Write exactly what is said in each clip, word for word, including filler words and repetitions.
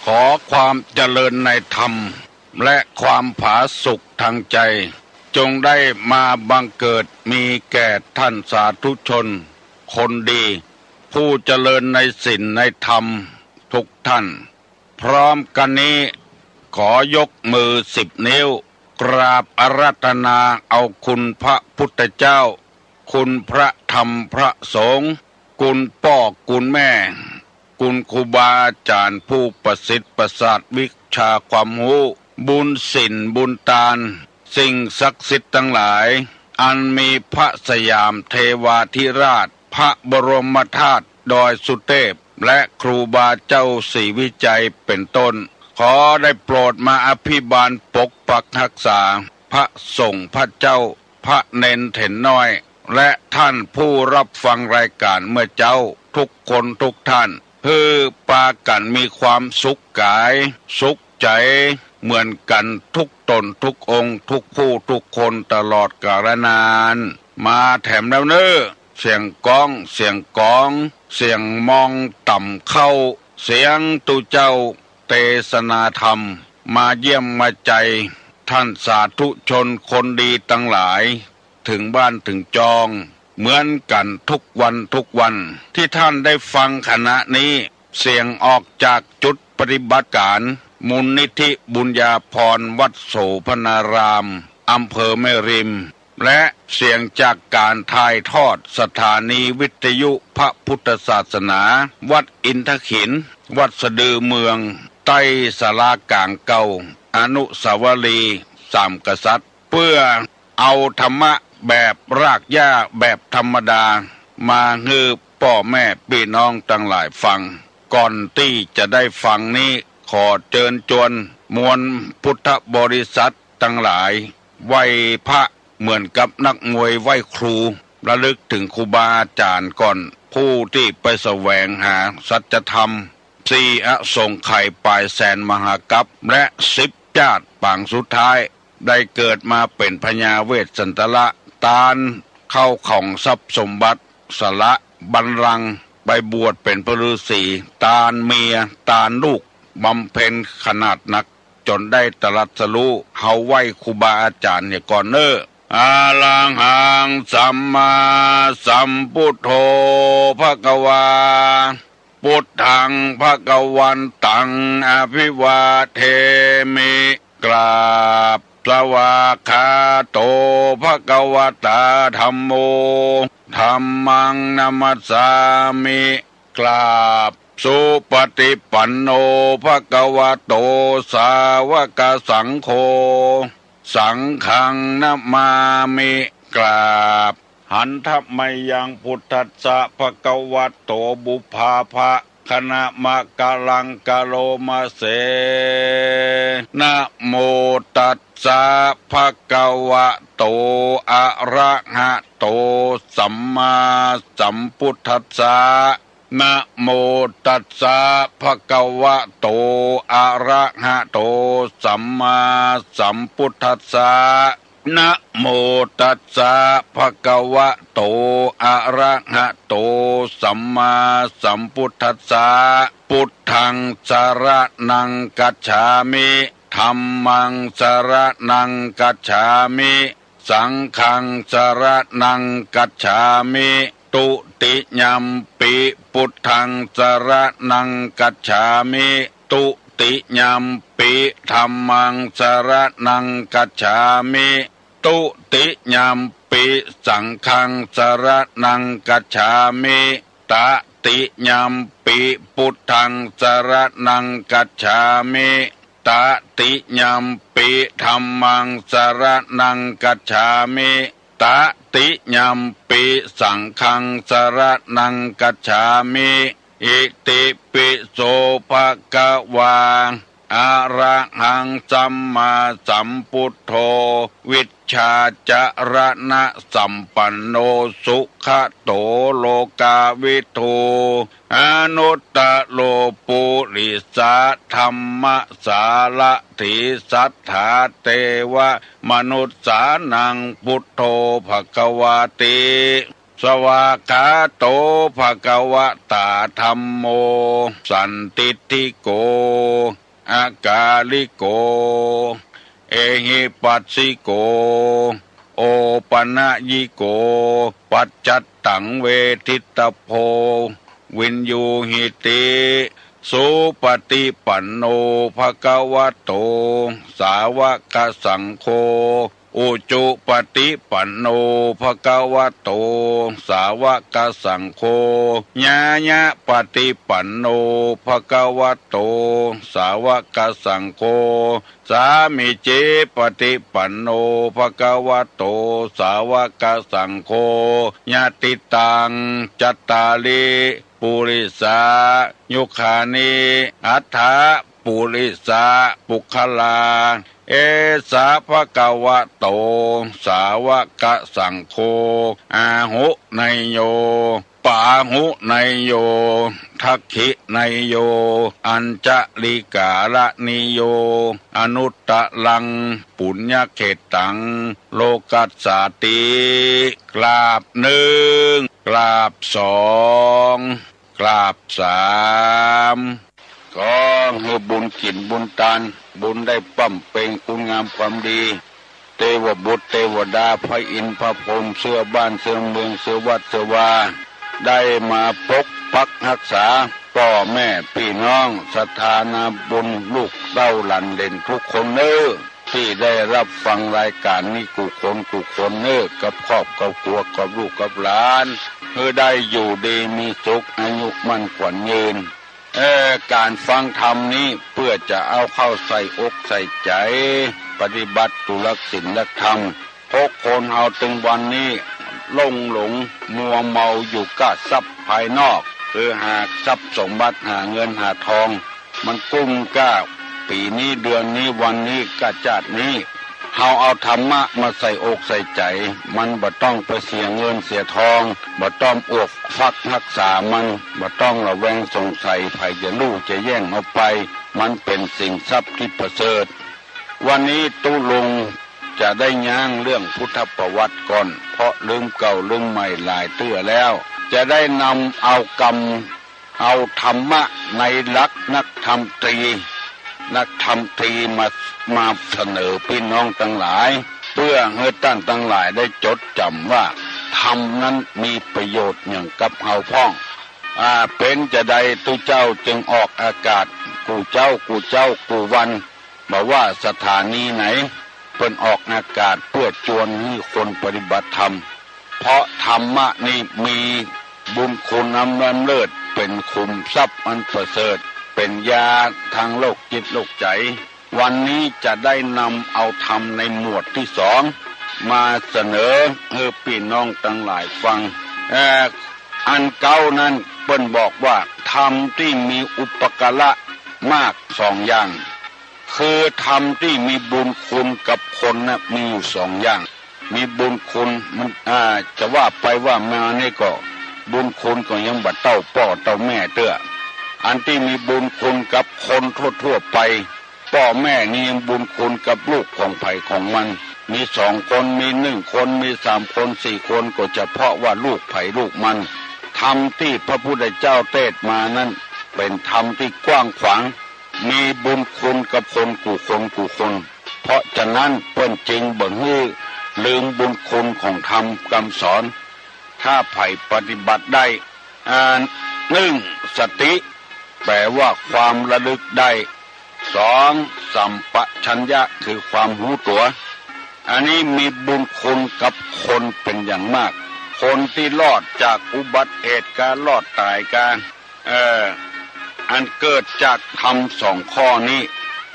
ขอความเจริญในธรรม และความผาสุกทางใจ จงได้มาบังเกิดมีแก่ท่านสาธุชนคนดี ผู้เจริญในศีลในธรรมทุกท่าน พร้อมกันนี้ ขอยกมือสิบนิ้ว กราบอาราธนาเอาคุณพระพุทธเจ้า คุณพระธรรมพระสงฆ์ คุณป้อคุณแม่ คุณครูบาอาจ๋ารย์ผู้ประสิทธิ์ประสาทวิชาความฮู้ บุญศีลบุญตาน สิ่งศักดิ์สิทธิ์ตังหลาย อันมีพระสยามเทวาธิราช พระบรมธาตุดอยสุเทพ และครูบาเจ้าศรีวิชัยเป็นต้น ขอได้โปรดมาอภิบาลปกปักรักษา พระสงฆ์พระเจ้า พระเณรเถรน้อย และท่านผู้รับฟังรายการเมื่อเจ๊าทุกคนทุกท่าน หื้อปากั๋นมีความสุขก๋าย สุขใจ๋ เหมือนกั๋นทุกต๋นทุกองค์ ทุกผู้ทุกคนตลอดกาลนาน มาแถมแล้วเน่อ เสียงก๊อง เสียงก๋อง เสียงมองต่ำเข้า เสียงตุ๊เจ้าเตสนาธรรม มาเยี่ยมมาใจ๋ ท่านสาธุชนคนดีตังหลาย เถิงบ้านเถิงจอง เหมือนกั๋นทุกวันทุกวัน ตี้ท่านได้ฟังขณะนี้ เสียงออกจากจุดปฏิบัติก๋าน มูลนิธิบุญญาภรณ์ วัดโสภณาราม อำเภอแม่ริม และเสียงจากก๋านถ่ายทอดสถานีวิทยุพระพุทธศาสนา วัดอินทขิล วัดสะดือเมือง ใต้ศาลาก๋างเก่า อนุสาวรีย์สามกษัตริย์ เปื้อเอาธรรมะแบบรากหญ้าแบบธรรมดา มาหื้อป้อแม่ปี้น้องตังหลายฟัง ก่อนตี้จะได้ฟังนี้ ขอเจิญจวนมวลพุทธบริษัทตังหลาย ไหว้พระเหมือนกับนักมวยไหว้ครู ระลึกเถิงครูบาอาจ๋ารย์ก่อน ผู้ตี้ไปแสวงหาสัจธรรม สี่อสงไขยป๋ายแสนมหากัป และสิบจ๊าดปางสุดท้าย ได้เกิดมาเป๋นพญาเวสสันตละ ตานเข้าของทรัพย์สมบัติ สละบัลลังก์ ไปบวชเป๋นพระฤๅษี ตานเมีย ตานลูก บำเพ็ญขนาดนัก จ๋นได้ตรัสรู้ เฮาไหว้ครูบาอาจ๋ารย์เหียก่อนเน่อ อะระหังสัมมาสัมพุทโธ ภะคะวา พุทธัง ภะคะวันตัง อะภิวาเทมิ กราบ สวากขาโต ภะคะวะตา ธัมโม ธัมมัง นะมัสสามิ กราบ สุปฏิปันโน ภะคะวะโต สาวกสังโฆ สังฆัง นะมามิ กราบ หันทะมะยัง พุทธัสสะ ภะคะวะโต ปุพพาภะ คะนะมะกะลัง กะโรมะเส นะโมตัสสะ ภะคะวะโต อะระหะโต สัมมาสัมพุทธัสสะ นะโมตัสสะ ภะคะวะโต อะระหะโต สัมมาสัมพุทธัสสะ นะโมตัสสะ ภะคะวะโต อะระหะโต สัมมาสัมพุทธัสสะ พุทธัง สะระณัง กัจฉามิ ธัมมัง สะระณัง กัจฉามิ สังฆัง สะระณัง กัจฉามิ ตุติยัมปิ พุทธัง สะระณัง กัจฉามิ ตุติยัมปิ ธัมมัง สะระณัง กัจฉามิ ตุติยัมปิ สังฆัง สะระณัง กัจฉามิ ตะติยัมปิ พุทธัง สะระณัง กัจฉามิ ตะติยัมปิ ธัมมัง สะระณัง กัจฉามิ ตะติยัมปิ สังฆัง สะระณัง กัจฉามิ อิติปิโส ภะคะวา อะระหัง สัมมาสัมพุทโธ วิชชาจะระณะสัมปันโน สุขะโต โลกาวิทู อนุตตะโร ปุริสะธัมมะสารถี สัทธา เตวะ มนุสสานัง พุทโธ ภะคะวาติ สวากขาโต ภะคะวะตา ธัมโม สันทิฏฐิโก อะกาลิโก เอหิปัสสิโก โอปะนะยิโก ปัจจัตตัง เวทิตตะโพ วิญญูหิติ สุปะติปันโน ภะคะวะโต สาวะกะสังโฆ อุจุปะติปันโน ภะคะวะโต สาวะกะสังโฆ ญาญะปะติปันโน ภะคะวะโต สาวะกะสังโฆ สามีจิปะติปันโน ภะคะวะโต สาวะกะสังโฆ ยะติตัง จัตตาริ ปุริสา ยุคานิ อัฏฐะ ปุริสะ ปุคคลา เอสะ ภะคะวะโต สาวะกะสังโฆ อาหุเนยโย ปาหุเนยโย ทักขิเนยโย อัญชะลีกาละนิโย อนุตตะรัง ปุญญะเขตตัง โลกัสสาติ กราบนึ่ง กราบสอง กราบสาม ขอหื้อบุญกิ๋นบุญตาน บุญได้บำเพ็ญคุณงามความดี เตวบุตรเตวดา พระอินทร์พระพรหม เสื้อบ้านเสื้อเมือง เสื้อวัดเสื้อวา ได้มาปกปักฮักษา ป้อแม่ปี้น้อง ศรัทธานาบุญ ลูกเต้าหลานเหลนกู้คนเน้อ ตี้ได้ฮับฟังรายก๋านนี้กู้คนกู้คนเน้อ กับครอบกับครัว กับลูกกับหลาน หื้อได้อยู่ดีมีสุข อายุมั่นขวัญยืน เออ ก๋านฟังธรรมนี้เปื้อจะเอาเข้าใส่อกใส่ใจ๋ ปฏิบัติตุหลักศีลหลักธรรม เพราะคนเฮาตึงวันนี้หลงหลงมัวเมาอยู่ก้าทรัพย์ภายนอก คือหาทรัพย์สมบัติ หาเงินหาทอง มันกุ้มก้า ปี๋นี้เดือนนี้วันนี้ก้าจ๊าดนี้ เฮาเอาธรรมะมาใส่อกใส่ใจ๋ มันบ่ต้องไปเสียเงินเสียทอง บ่ต้องอวบฟักฮักษามัน บ่ต้องระแวงสงสัยใผจะลู่จะแย่งเอาไป มันเป๋นสินทรัพย์ตี้ประเสริฐ วันนี้ตุ๊ลุงจะได้ย้างเรื่องพุทธประวัติก่อน เพราะลืมเก่าลืมใหม่หลายเตื้อแล้ว จะได้นำเอากำ เอาธรรมะในหลักนักธรรมตรี นักธรรมตรีมา มาเสนอปี้น้องตังหลาย เปื้อหื้อต้านตังหลายได้จดจ๋ำว่า ธรรมนั้นมีประโยชน์หยังกับเฮาพ่อง อ่า เป๋นจาใดตุ๊เจ้าจึงออกอากาศ กู้เจ๊า กู้เจ๊า กู้วัน บ่ว่าสถานีไหน เปิ้นออกอากาศเปื้อจวนหื้อคนปฏิบัติธรรม เพราะธรรมะนี้มีบุญคุณอันล้ำเลิศ เป๋นขุมทรัพย์อันประเสริฐ เป๋นยาตางโรคจิตโรคใจ๋ วันนี้จะได้นำเอาธรรมในหมวดตี้สอง มาเสนอหื้อปี้น้องตังหลายฟัง เอ่อ อันเก๊านั้นเปิ้นบอกว่า ธรรมตี้มีอุปการะมากสองอย่าง คือธรรมตี้มีบุญคุณกับคนน่ะ มีอยู่สองอย่าง มีบุญคุณมัน อ่า จะว่าไปว่ามานี่ก็ บุญคุณก็ยังบ่เต้าป้อเต้าแม่เตื้อ อันตี้มีบุญคุณกับคนทั่วๆ ไป ป้อแม่นี่ยังบุญคุณกับลูกของใผของมัน มีสองคน มีนึ่งคน มีสามคน สี่คน ก็เฉพาะว่าลูกใผลูกมัน ธรรมตี้พระพุทธเจ้าเตสน์มานั้น เป๋นธรรมตี้กว้างขวาง มีบุญคุณกับคนกู้คนกู้คน เพราะฉะนั้นเปิ้นจึงบ่หื้อลืมบุญคุณของธรรมกำสอน ถ้าใผปฏิบัติได้ อ่า นึ่ง สติ แป๋ว่าความระลึกได้ สอง สัมปชัญญะ คือความฮู้ตั๋ว อันนี้มีบุญคุณกับคนเป๋นอย่างมาก คนตี้รอดจากอุบัติเหตุ ก๋านรอดต๋าย ก๋าน เอ่อ อันเกิดจากธรรมสองข้อนี้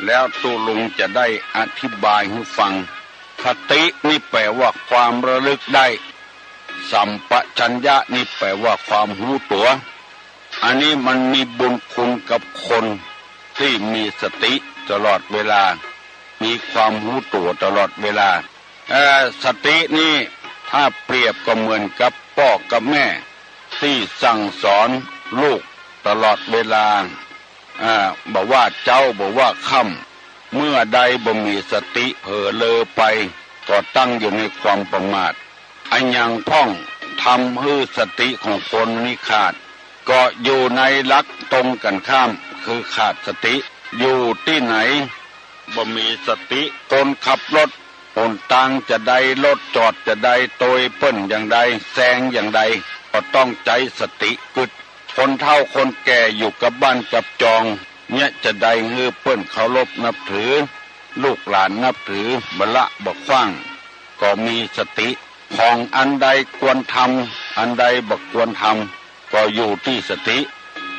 แล้วตุ๊ลุงจะได้อธิบายหื้อฟัง สตินี่แป๋ว่าความระลึกได้ สัมปชัญญะนี่แป๋ว่าความฮู้ตั๋ว อันนี้มันมีบุญคุณกับคนตี้มีสติตลอดเวลา มีความฮู้ตั๋วตลอดเวลา เอ่อ สตินี่ถ้าเปรียบก็เหมือนกับป้อกับแม่ตี้สั่งสอนลูกตลอดเวลา อ่า บ่ว่าเจ๊าบ่ว่าค่ำ เมื่อใดบ่มีสติเผลอเลอไป ก็ตั้งอยู่ในความประมาท อะหยังพ่อง ทำหื้อสติของคนนี้ขาด ก็อยู่ในหลักตรงกั๋นข้าม คือขาดสติ อยู่ตี้ไหน บ่มีสติ คนขับรถ หนตางจะใด รถจอดจะใด ตวยเปิ้นอย่างใด แซงอย่างใด ก็ต้องใจ๊สติกึ๊ด คนเฒ่าคนแก่อยู่กับบ้านกับจอง เยียะจะใดหื้อเปิ้นเคารพนับถือ ลูกหลานนับถือ บ่ละบ่ขว้าง ก็มีสติ ของอันใดควรทำ อันใดบ่ควรทำ ก็อยู่ตี้สติ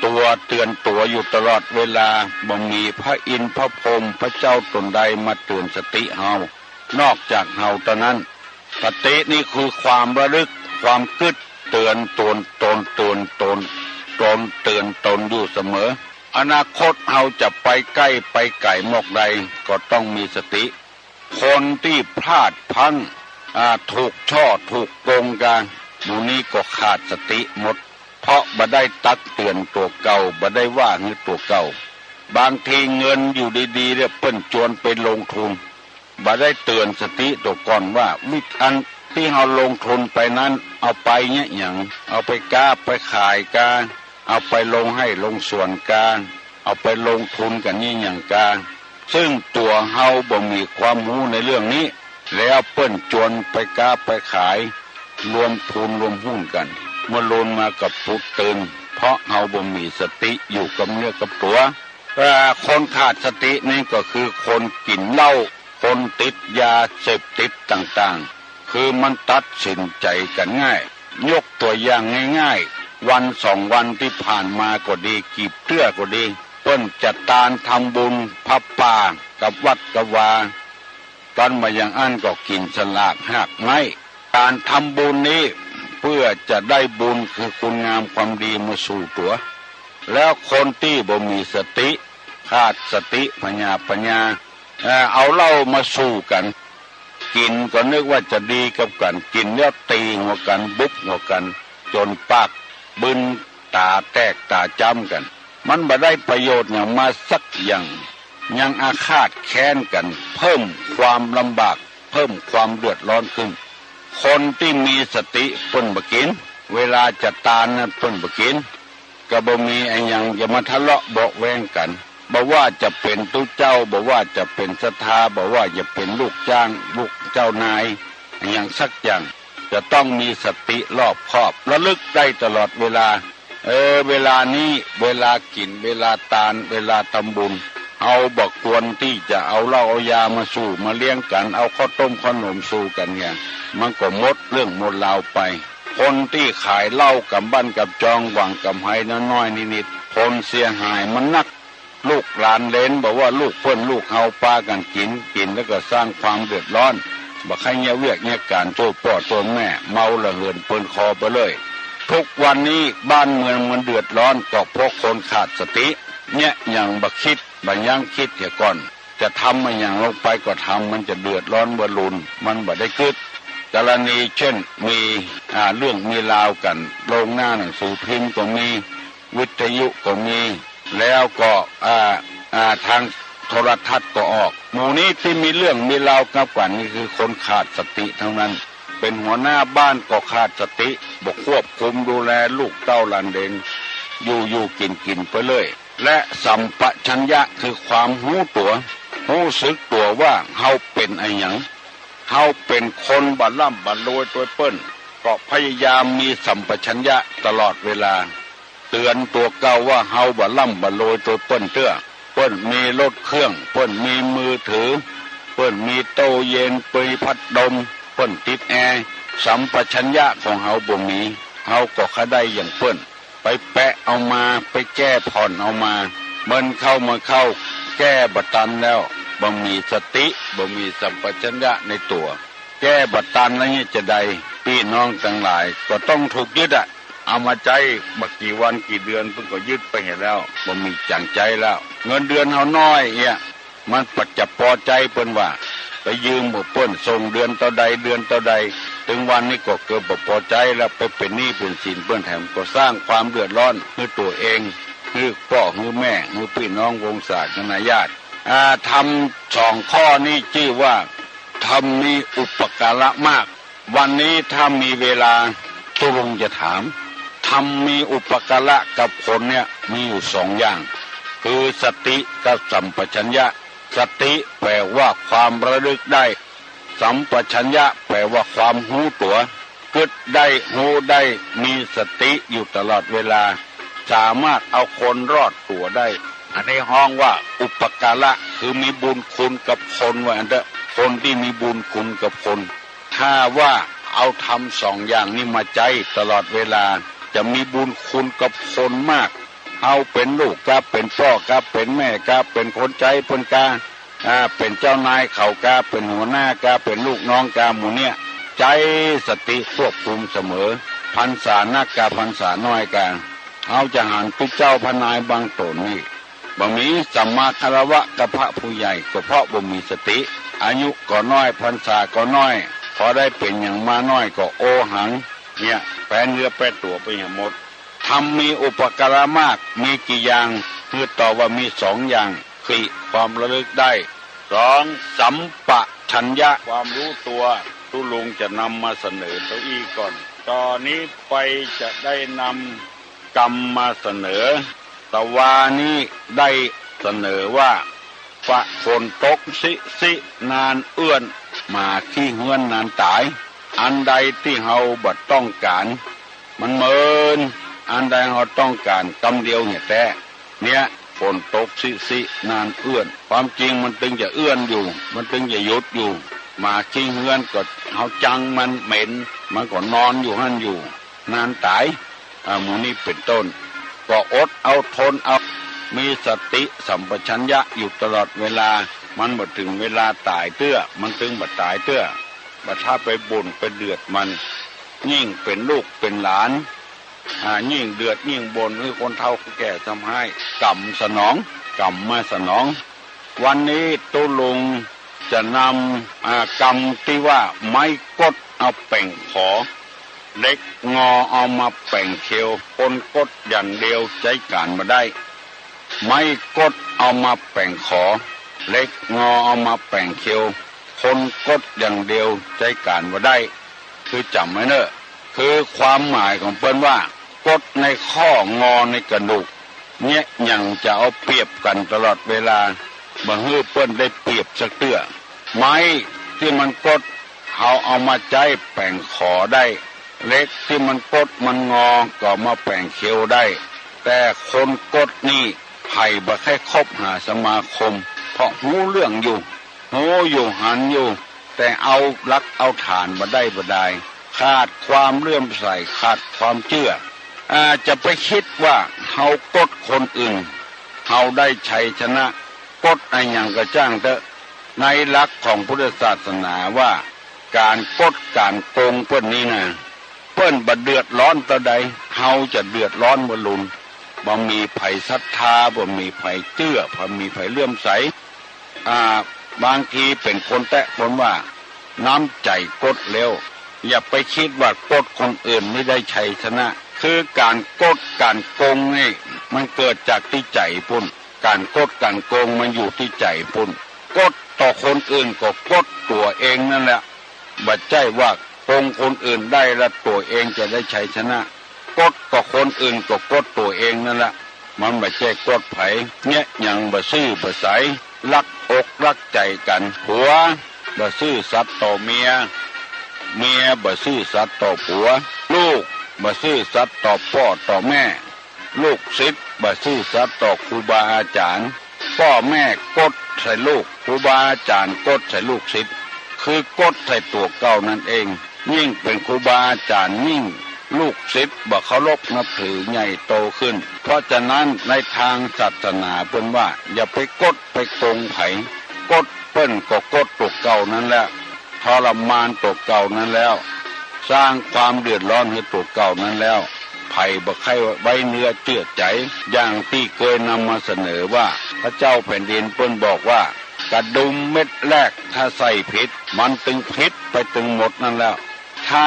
ตั๋วเตือนตั๋วอยู่ตลอดเวลา บ่มีพระอินทร์พระพรหมพระเจ้าต๋นใดมาเตือนสติเฮา นอกจากเฮาเต้านั้น สตินี้คือความระลึก ความกึ๊ด เตือนตน ตนเตือนตน ตนเตือนตนอยู่เสมอ อนาคตเฮาจะไปใก้ไปไก๋หมดใด ก็ต้องมีสติ คนตี้พลาดพลั้ง อ่า ถูกฉ้อถูกโกงกา หมู่นี้ก็ขาดสติหมด เพราะบ่ได้ตักเตือนตั๋วเก่า บ่ได้ว่าหื้อตั๋วเก่า บางทีเงินอยู่ดีๆ เนี่ยเปิ้นจวนไปลงทุน บ่ได้เตือนสติตั๋วก่อนว่า วิธีอันตี้เฮาลงทุนไปนั้น เอาไปเยียะหยัง เอาไปก๊าไปขายกา เอาไปลงไฮ่ลงสวนกา เอาไปลงทุนกั๋นเยียะหยังกา ซึ่งตั๋วเฮาบ่มีความฮู้ในเรื่องนี้ แล้วเปิ้นจวนไปก๊าไปขาย รวมทุนรวมหุ้นกั๋น เมื่อลูนมาก็ปลุกตื่น เพราะเฮาบ่มีสติอยู่กับเนื้อกับตั๋ว เอ่อ คนขาดสตินี่ก็คือคนกิ๋นเหล้า คนติดยาเสพติดต่างๆ คือมันตัดสินใจ๋กั๋นง่าย ยกตั๋วอย่างง่ายๆ วันสองวันตี้ผ่านมาก็ดี กีบเตื้อก็ดี เปิ้นจะตานทำบุญผ้าป่ากับวัดกับวา ต๋อนบ่อย่างอั้นก็กิ๋นสลากฮากไม้ ก๋านทำบุญนี้เปื้อจะได้บุญคือคุณงามความดีมาสู่ตั๋ว แล้วคนตี้บ่มีสติ ขาดสติผญาปั๋ญญา เอ่อ เอาเหล้ามาสู่กั๋น กิ๋นก็นึกว่าจะดีกับกั๋น กิ๋นแล้วตี๋หัวกั๋น บุบหัวกั๋น จ๋นปากบึน ต๋าแตกต๋าจ้ำกั๋น มันบ่ได้ประโยชน์หยังมาสักอย่าง ยังอาฆาตแค้นกั๋น เพิ่มความลำบาก เพิ่มความเดือดร้อนขึ้น คนตี้มีสติเปิ้นบ่กิ๋น เวลาจะตานนั้นเปิ้นบ่กิ๋น ก็บ่มีอะหยังจะมาทะเลาะเบาะแว้งกั๋น บ่ว่าจะเป๋นตุ๊เจ้า บ่ว่าจะเป๋นศรัทธา บ่ว่าจะเป๋นลูกจ้าง ลูกเจ้านาย อะหยังสักอย่าง จะต้องมีสติรอบคอบ ระลึกได้ตลอดเวลา เออ เวลานี้ เวลากิ๋น เวลาตาน เวลาทำบุญ เฮาบ่ควรตี้จะเอาเหล้าเอายามาสู่ มาเลี้ยงกั๋น เอาข้าวต้มข้าวหนมสู่กั๋นเนี่ย มันก็หมดเรื่องหมดราวไป คนตี้ขายเหล้าก๋ำบ้านก๋ำจอง หวังก๋ำไรน้อยๆ นิดๆ ผลเสียหายมันนัก ลูกหลานเหลน บ่ว่าลูกเปิ้นลูกเฮา ปากั๋นกิ๋น กิ๋นแล้วก็สร้างความเดือดร้อน บ่ใค่เยียะเวียกเยียะก๋านจ้วยป้อจ้วยแม่ เมาระเหินเปินคอไปเลย ทุกวันนี้บ้านเมืองมันเดือดร้อน ก็เพราะคนขาดสติ เยียะหยังบ่กึ๊ด บ่ยั้งกึ๊ดเหียก่อน จะทำอะหยังลงไปก็ทำ มันจะเดือดร้อนบ่ลุน มันบ่ได้กึ๊ด กรณีเช่นมี อ่า เรื่องมีราวกั๋น ลงหน้าหนังสือพิมพ์ก็มี วิทยุก็มี แล้วก็ อ่า อ่า ทางโทรทัศน์ก็ออก หมู่นี้ตี้มีเรื่องมีราวกับกั๋นนี่คือคนขาดสติทั้งนั้น เป๋นหัวหน้าบ้านก็ขาดสติ บ่ควบคุมดูแลลูกเต้าหลานเหลน อยู่ๆ กิ๋นๆ ไปเลย และสัมปชัญญะคือความฮู้ตั๋ว ฮู้สึกตั๋วว่าเฮาเป๋นอะหยัง เฮาเป๋นคนบ่ร่ำบ่รวยตวยเปิ้น ก็พยายามมีสัมปชัญญะตลอดเวลา เตือนตั๋วเก่าว่าเฮาบ่ร่ำบ่รวยตวยเปิ้นเตื้อ เปิ้นมีรถเครื่อง เปิ้นมีมือถือ เปิ้นมีตู้เย็น มีพัดลม เปิ้นติดแอร์ สัมปชัญญะของเฮาบ่มี เฮาก็ใค่ได้อย่างเปิ้น ไปแปะเอามา ไปแก้ผ่อนเอามา มันเข้ามาเข้า แก้บ่ตันแล้ว บ่มีสติ บ่มีสัมปชัญญะในตั๋ว แก้บ่ตันแล้วเนี่ยจะใด ปี้น้องตังหลายก็ต้องถูกยึดอะ เอามาใจ๊บ่กี่วันกี่เดือนเปิ้นก็ยึดไปเหียแล้ว บ่มีจ๋างใจ๊แล้ว เงินเดือนเฮาน้อยเอี้ย มันปัดจะปอใจ๊เปิ้นว่า ไปยืมเปิ้นส่งเดือนเต้าใดเดือนเต้าใด เถิงวันนี้ก็เกิดบ่ปอใจ๊แล้ว ไปเป๋นหนี้เป๋นสินเปิ้นแถม ก็สร้างความเดือดร้อนหื้อตั๋วเอง หื้อป้อหื้อแม่ หื้อปี้น้องวงศาคณาญาติ อ่า ธรรมสองข้อนี้จื้อว่าธรรมมีอุปการะมาก วันนี้ถ้ามีเวลา ตุ๊ลุงจะถาม ธรรมมีอุปการะกับคนเนี่ยมีอยู่สองอย่าง คือสติกับสัมปชัญญะ สติแปลว่าความระลึกได้ สัมปชัญญะแปลว่าความฮู้ตั๋ว กึ๊ดได้ ฮู้ได้ มีสติอยู่ตลอดเวลา สามารถเอาคนรอดตั๋วได้ อันนี้ฮ้องว่าอุปการะ คือมีบุญคุณกับคน ว่าอั้นเต๊อะ คนตี้มีบุญคุณกับคน ถ้าว่าเอาธรรมสองอย่างนี้มาใจ๊ตลอดเวลา จะมีบุญคุณกับคนมาก เฮาเป๋นลูกกา เป๋นป้อกา เป๋นแม่กา เป๋นคนใจ๊เปิ้นกา อ่า เป๋นเจ้านายเขากา เป๋นหัวหน้ากา เป๋นลูกน้องกา หมู่เนี่ย ใจ๊สติควบคุมเสมอ พรรษานักกา พรรษาน้อยกา เฮาจะหันตุ๊เจ้าพระนายบางต๋นนี่ บ่มีสัมมาคารวะกับพระผู้ใหญ่ ก็เพราะบ่มีสติ อายุก็น้อย พรรษาก็น้อย พอได้เป๋นหยังมาน้อยก็โอหัง เนี่ย แปเนื้อแปตั๋วไปหยังหมด ธรรมมีอุปการะมาก มีกี่อย่าง คือตอบว่ามีสองอย่าง คือความระลึกได้ สอง สัมปชัญญะ ความฮู้ตั๋ว ตุ๊ลุงจะนำมาเสนอเต้าอี้ก่อน ต่อนี้ไปจะได้นำกำมาเสนอ ตะวานี้ได้เสนอว่า ฝนตกซิซินานเอื้อน หมาขี้เฮื้อนนานต๋าย อันใดตี้เฮาบ่ต้องก๋าน มันเมิน อันใดเฮาต้องก๋านกำเดียวเนี่ยแต๊ เนี่ย ฝนตกซิซินานเอื้อน ความจริงมันตึงจะเอื้อนอยู่ มันตึงจะหยุดอยู่ หมาขี้เฮื้อนก็เฮาจังมันเหม็น มันก็นอนอยู่หั้นอยู่ นานต๋าย อ่า หมู่นี้เป๋นต้น ก็อดเอาทนเอา มีสติสัมปชัญญะอยู่ตลอดเวลา มันบ่เถิงเวลาต๋ายเตื้อ มันตึงบ่ต๋ายเตื้อ บ่ถ้าไปบ่นไปเดือดมัน ยิ่งเป๋นลูกเป๋นหลาน อ่า ยิ่งเดือดยิ่งบ่น หื้อคนเฒ่าคนแก่ซ้ำฮ้าย กำสนอง กำมาสนอง วันนี้ตุ๊ลุงจะนำ อ่า กำตี้ว่า ไม้ก๊ดเอาแป๋งขอ เหล็กงอเอามาแป๋งเขว คนก๊ดอย่างเดียวใจ๊ก๋านบ่ได้ ไม้ก๊ดเอามาแป๋งขอ เหล็กงอเอามาแป๋งเขว คนก๊ดอย่างเดียวใจ๊ก๋านบ่ได้ คือจ๋ำไว้เน่อ คือความหมายของเปิ้นว่า ก๊ดในข้องอในกระดูก เยียะหยั่งจะเอาเปรียบกั๋นตลอดเวลา บ่หื้อเปิ้นได้เปรียบสักเตื้อ ไม้ตี้มันก๊ด เฮาเอามาใจ๊แป๋งขอได้ เหล็กตี้มันก๊ดมันงอก็เอามาแป๋งเขวได้ แต่คนก๊ดนี่ ใผบ่ใค่คบหาสมาคม เพราะฮู้เรื่องอยู่ ฮู้อยู่หันอยู่ แต่เอาหลักเอาฐานบ่ได้บ่ดาย ขาดความเลื่อมใส ขาดความเจื้อ อ่า จะไปกึ๊ดว่าเฮาก๊ดคนอื่น เฮาได้ชัยชนะ ก๊ดอะหยังก็จ้างเต๊อะ ในหลักของพุทธศาสนาว่า ก๋านก๊ดก๋านโกงเปิ้นนี้นะ เปิ้นบ่เดือดร้อนเต้าใด เฮาจะเดือดร้อนบ่ลุน บ่มีใผศรัทธา บ่มีใผเจื้อ บ่มีใผเลื่อมใส อ่า บางทีเป๋นคนแต๊คนว่า น้ำใจ๋ก๊ดแล้ว อย่าไปกึ๊ดว่าก๊ดคนอื่นนี่ได้ชัยชนะ คือก๋านก๊ดก๋านโกงนี่ มันเกิดจากตี้ใจ๋ปุ้น ก๋านก๊ดก๋านโกงมันอยู่ตี้ใจ๋ปุ้น ก๊ดต่อคนอื่นก็ก๊ดตั๋วเองนั่นแหละ บ่ใจ้ว่าโกงคนอื่นได้แล้วตั๋วเองจะได้ชัยชนะ ก๊ดกับคนอื่นก็ก๊ดตั๋วเองนั่นแหละ มันบ่ใจ้ก๊ดใผ เยียะหยั่งบ่ซื่อบ่ใส ลักอกลักใจ๋กั๋น ผัวบ่ซื่อสัตย์ต่อเมีย เมียบ่ซื่อสัตย์ต่อผัว ลูกบ่ซื่อสัตย์ต่อป้อต่อแม่ ลูกศิษย์บ่ซื่อสัตย์ต่อครูบาอาจ๋ารย์ ป้อแม่ก๊ดใส่ลูก ครูบาอาจ๋ารย์ก๊ดใส่ลูกศิษย์ คือก๊ดใส่ตั๋วเก่านั่นเอง ยิ่งเป๋นครูบาอาจ๋ารย์ยิ่ง ลูกศิษย์บ่เคารพนับถือใหญ่โตขึ้น เพราะฉะนั้นในตางศาสนาเปิ้นว่า อย่าไปก๊ดไปโกงใผ ก๊ดเปิ้นก็ก๊ดตั๋วเก่านั่นแหละ ทรมานตั๋วเก่านั้นแล้ว สร้างความเดือดร้อนหื้อตั๋วเก่านั้นแล้ว ใผบ่ใค่ไว้เนื้อเจื้อใจ๋ อย่างตี้เกยนำมาเสนอว่า พระเจ้าแผ่นดินเปิ้นบอกว่า กระดุมเม็ดแรกถ้าใส่ผิด มันตึงผิดไปตึงหมดนั่นแล้ว ถ้า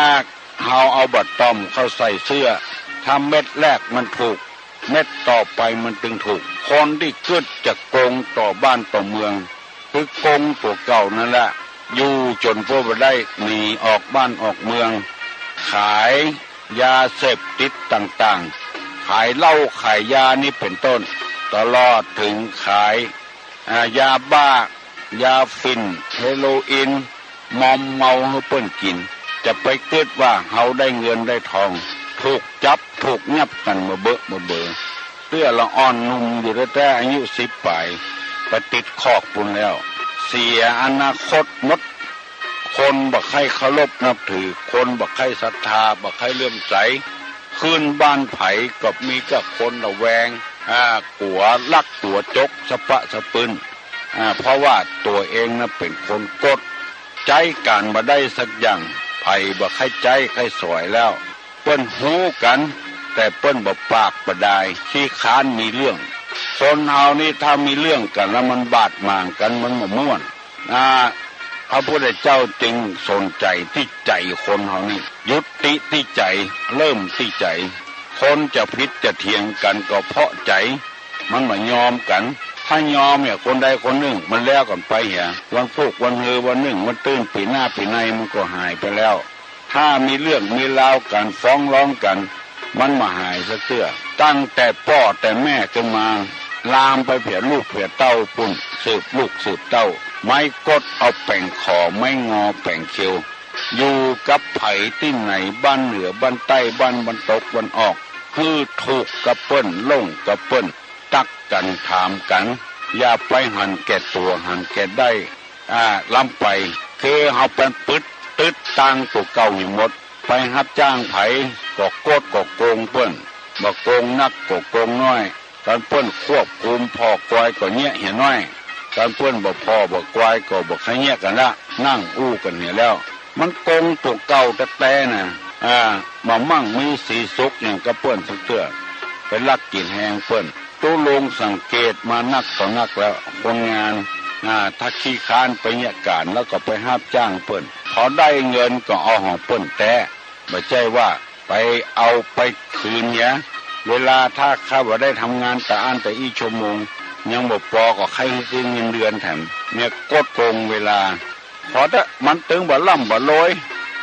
เฮาเอาบ่าต้อมเข้าใส่เสื้อ ถ้าเม็ดแรกมันถูก เม็ดต่อไปมันตึงถูก คนตี้กึ๊ดจะโกงต่อบ้านต่อเมือง คือโกงตั๋วเก่านั่นแหละ อยู่จ๋นป้อบ่ได้ หนีออกบ้านออกเมือง ขาย ยาเสพติดต่างๆ ขายเหล้าขายยานี่เป๋นต้น ตลอดเถิงขาย อ่า ยาบ้า ยาฝิ่น เฮโรอีน มอมเมาหื้อเปิ้นกิ๋น จะไปกึ๊ดว่าเฮาได้เงินได้ทอง ถูกจับถูกยับกั๋นเมอเบอะเมอเบอ เตื้อละอ่อนหนุ่มอยู่แต๊ๆ อายุสิบป๋าย ไปติดคอกปู้นแล้ว เสียอนาคตหมด คนบ่ใค่เคารพนับถือ คนบ่ใค่ศรัทธา บ่ใค่เลื่อมใส ขึ้นบ้านใผก็มีก้าคนระแวง อ่า กั๋วลักกั๋วจกสะปะสะปื้น อ่า เพราะว่าตั๋วเองน่ะเป๋นคนก๊ด ใจ๊ก๋านบ่ได้สักอย่าง ใผบ่ใค่ใจ๊ใค่สอยแล้ว เปิ้นฮู้กั๋น แต่เปิ้นบ่ปากบ่ดาย ขี้คร้านมีเรื่อง คนเฮานี่ถ้ามีเรื่องกั๋นแล้วมันบาดหมางกั๋น มันบ่ม่วน อ่า พระพุทธเจ้าจึงสนใจ๋ตี้ใจ๋คนเฮานี่ ยุติตี้ใจ๋ เริ่มตี้ใจ๋ คนจะผิดจะเถียงกั๋นก็เพราะใจ๋ มันบ่ยอมกั๋น ถ้ายอมเนี่ย คนใดคนนึ่งมันแล้วกั๋นไปเหีย วันพูกวันฮือวันนึ่งวันตื้น ปี๋หน้าปี๋ในมันก็หายไปแล้ว ถ้ามีเรื่องมีราวกั๋น ฟ้องร้องกั๋น มันบ่หายสักเตื้อ ตั้งแต่ป้อแต่แม่ขึ้นมา ลามไปเผียลูกเผียเต้าปู้น สืบลูกสืบเต้า ไม้ก๊ดเอาแป๋งขอ ไม้งอแป๋งเขียว อยู่กับใผตี้ไหน บ้านเหนือบ้านใต้ บ้านตะวันตกตะวันออก หื้อถูกกับเปิ้น หลงกับเปิ้น ตักกั๋นถามกั๋น อย่าไปหันแก่ตั๋วหันแก่ได้ อ่า ล้ำไป คือเฮาไปปึดตึ๊ดตางตั๋วเก่าหื้อหมด ไปฮับจ้างใผก็ก๊ดก็โกงเปิ้น บ่โกงนักก็โกงน้อย กั๋นเปิ้นควบคุมผ่อกวายก็เยียะเหียน้อย กั๋นเปิ้นบ่ผ่อบ่กวายก็บ่ใค่เยียะกั๋นละ นั่งอู้กั๋นเหียแล้ว มันโกงตั๋วเก่าแต๊ๆ น่ะ อ่า บ่มั่งมีสีสุขหยังกับเปิ้นสักเตื้อ ไปลักกิ๋นแฮงเปิ้น ตุ๊ลุงสังเกตมานักต่อนักแล้ว คนงาน อ่า ถ้าขี้คร้านไปเยียะก๋านแล้วก็ไปฮับจ้างเปิ้น พอได้เงินก็เอาของเปิ้นแต๊ บ่ใจ้ว่าไปเอาไปคืนเหีย เวลาถ้าข้าบ่ได้ทำงานตะอั้นตะอี้ชั่วโมง ยังบ่ปอก็ใค่หื้อเงินเดือนแถม เนี่ยก๊ดโกงเวลา พอเต๊อะ มันตึงบ่ร่ำบ่รวย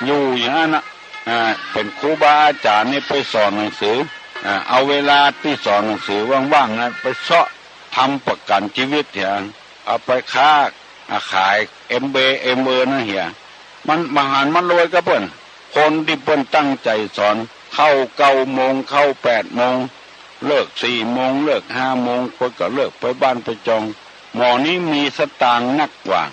อยู่อย่างนั้นน่ะ อ่า เป๋นครูบาอาจ๋ารย์นี่ไปสอนหนังสือ อ่า เอาเวลาตี้สอนหนังสือว่างๆ นั้นไปเซาะทำประกั๋นจีวิตเหีย เอาไปค้า อ่า ขายเอ็มเบ เอ็มเบอร์นั่นเหีย มันบ่หันมันรวยกับเปิ้น คนตี้เปิ้นตั้งใจ๋สอน เข้าเก้าโมง เข้าแปดโมง เลิกสี่โมง เลิกห้าโมง เปิ้นก็เลิกไปบ้านไปจอง หมอนี้มีสตางค์นักกว่า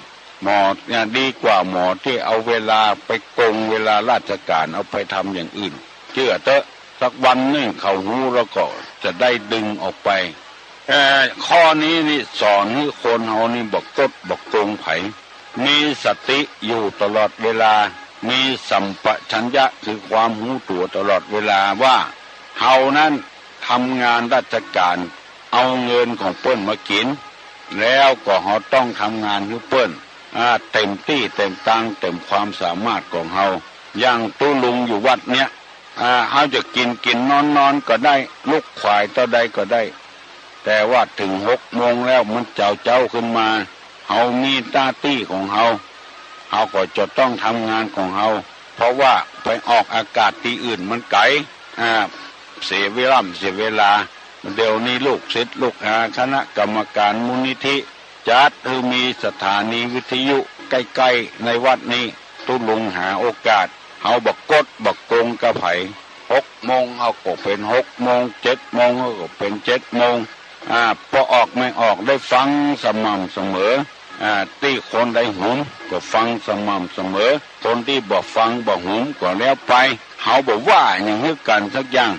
หมอเนี่ยดีกว่าหมอตี้เอาเวลาไปโกงเวลาราชก๋าน เอาไปทำอย่างอื่น เจื้อเต๊อะ สักวันนึ่งเขาฮู้แล้วก็จะได้ดึงออกไป เอ่อ ข้อนี้นี่สอนหื้อคนเฮานี่บ่ก๊ดบ่โกงใผ มีสติอยู่ตลอดเวลา มีสัมปชัญญะคือความฮู้ตั๋วตลอดเวลาว่า เฮานั้นทำงานราชก๋าน เอาเงินของเปิ้นมากิ๋น แล้วก็เฮาต้องทำงานหื้อเปิ้น อ่า เต๋มตี้เต๋มตางเต๋มความสามารถของเฮา อย่างตุ๊ลุงอยู่วัดเนี่ย อ่า เฮาจะกิ๋นกิ๋นนอนนอนก็ได้ ลุกขวายเต้าใดก็ได้ แต่ว่าเถิงหกโมงแล้วมันเจ๊าเจ๊าขึ้นมา เฮามีหน้าตี้ของเฮา เฮาก็จะต้องทำงานของเฮา เพราะว่าไปออกอากาศตี้อื่นมันไก๋ อ่า เสียเวลา เสียเวลา เดี๋ยวนี้ลูกศิษย์ลูกหาคณะกรรมการมูลนิธิ จัดหื้อมีสถานีวิทยุใก้ๆ ในวัดนี้ ตุ๊ลุงหาโอกาส เฮาบ่ก๊ดบ่โกงกับใผ หกโมงเฮาก็เป๋นหกโมง เจ็ดโมงเฮาก็เป๋นเจ็ดโมง อ่า ปอออกไม่ออกได้ฟังสม่ำเสมอ อ่า ตี้คนใดหุมก็ฟังสม่ำเสมอ คนตี้บ่ฟังบ่หุมก็แล้วไป เฮาบ่ว่าหยังหื้อกั๋นสักอย่าง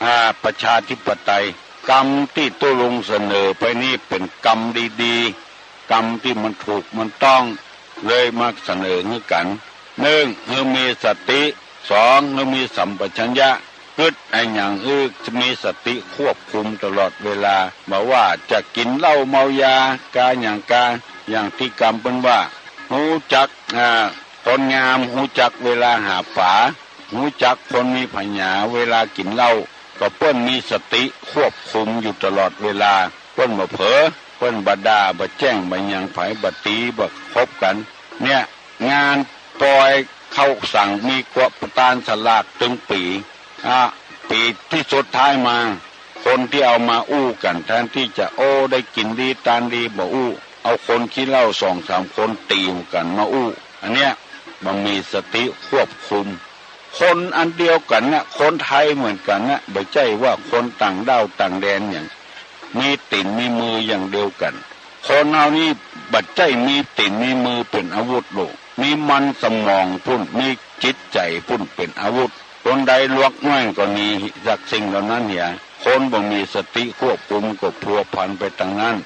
อ่า ประชาธิปไตย กำตี้ตุ๊ลุงเสนอไปนี้เป๋นกำดีๆ กำตี้มันถูกมันต้อง เลยมาเสนอหื้อกั๋น นึ่ง หื้อมีสติ สอง หื้อมีสัมปชัญญะ กึ๊ดอะหยังหื้อมีสติควบคุมตลอดเวลา บ่ว่าจะกิ๋นเหล้าเมายากาหยังกา อย่างตี้กำเปิ้นว่า ฮู้จัก อ่า คนงามฮู้จักเวลาหาป๋า ฮู้จักคนมีผญาเวลากิ๋นเหล้า ก็เปิ้นมีสติควบคุมอยู่ตลอดเวลา เปิ้นบ่เผลอ เปิ้นบ่ด่า บ่แจ้ง บ่หยังใผ บ่ตี๋ บ่คบกั๋น เนี่ย งานปอยเข้าสังมีกว่าประตานสลากตึงปี๋ อ่ะ ปี๋ตี้สุดท้ายมา คนตี้เอามาอู้กั๋น แทนตี้จะ โอ้ ได้กิ๋นดีตานดี บ่อู้ เอาคนขี้เหล้าสองสามคนตี๋กันมาอู้ อันเนี้ย บ่มีสติควบคุม คนอันเดียวกั๋นนะ คนไทยเหมือนกั๋นนะ บ่ใจ้ว่าคนต่างด้าวต่างแดนหยัง มีตี๋นมีมืออย่างเดียวกั๋น คนเฮานี่บ่ใจ้มีตี๋นมีมือเป๋นอาวุธโลก มีมันสมองปู้น มีจิตใจ๋ปู้นเป๋นอาวุธ คนใดลวกน้อยก็หนีจากสิ่งเหล่านั้นเหีย คนบ่มีสติควบคุมก็พัวพันไปตางนั้น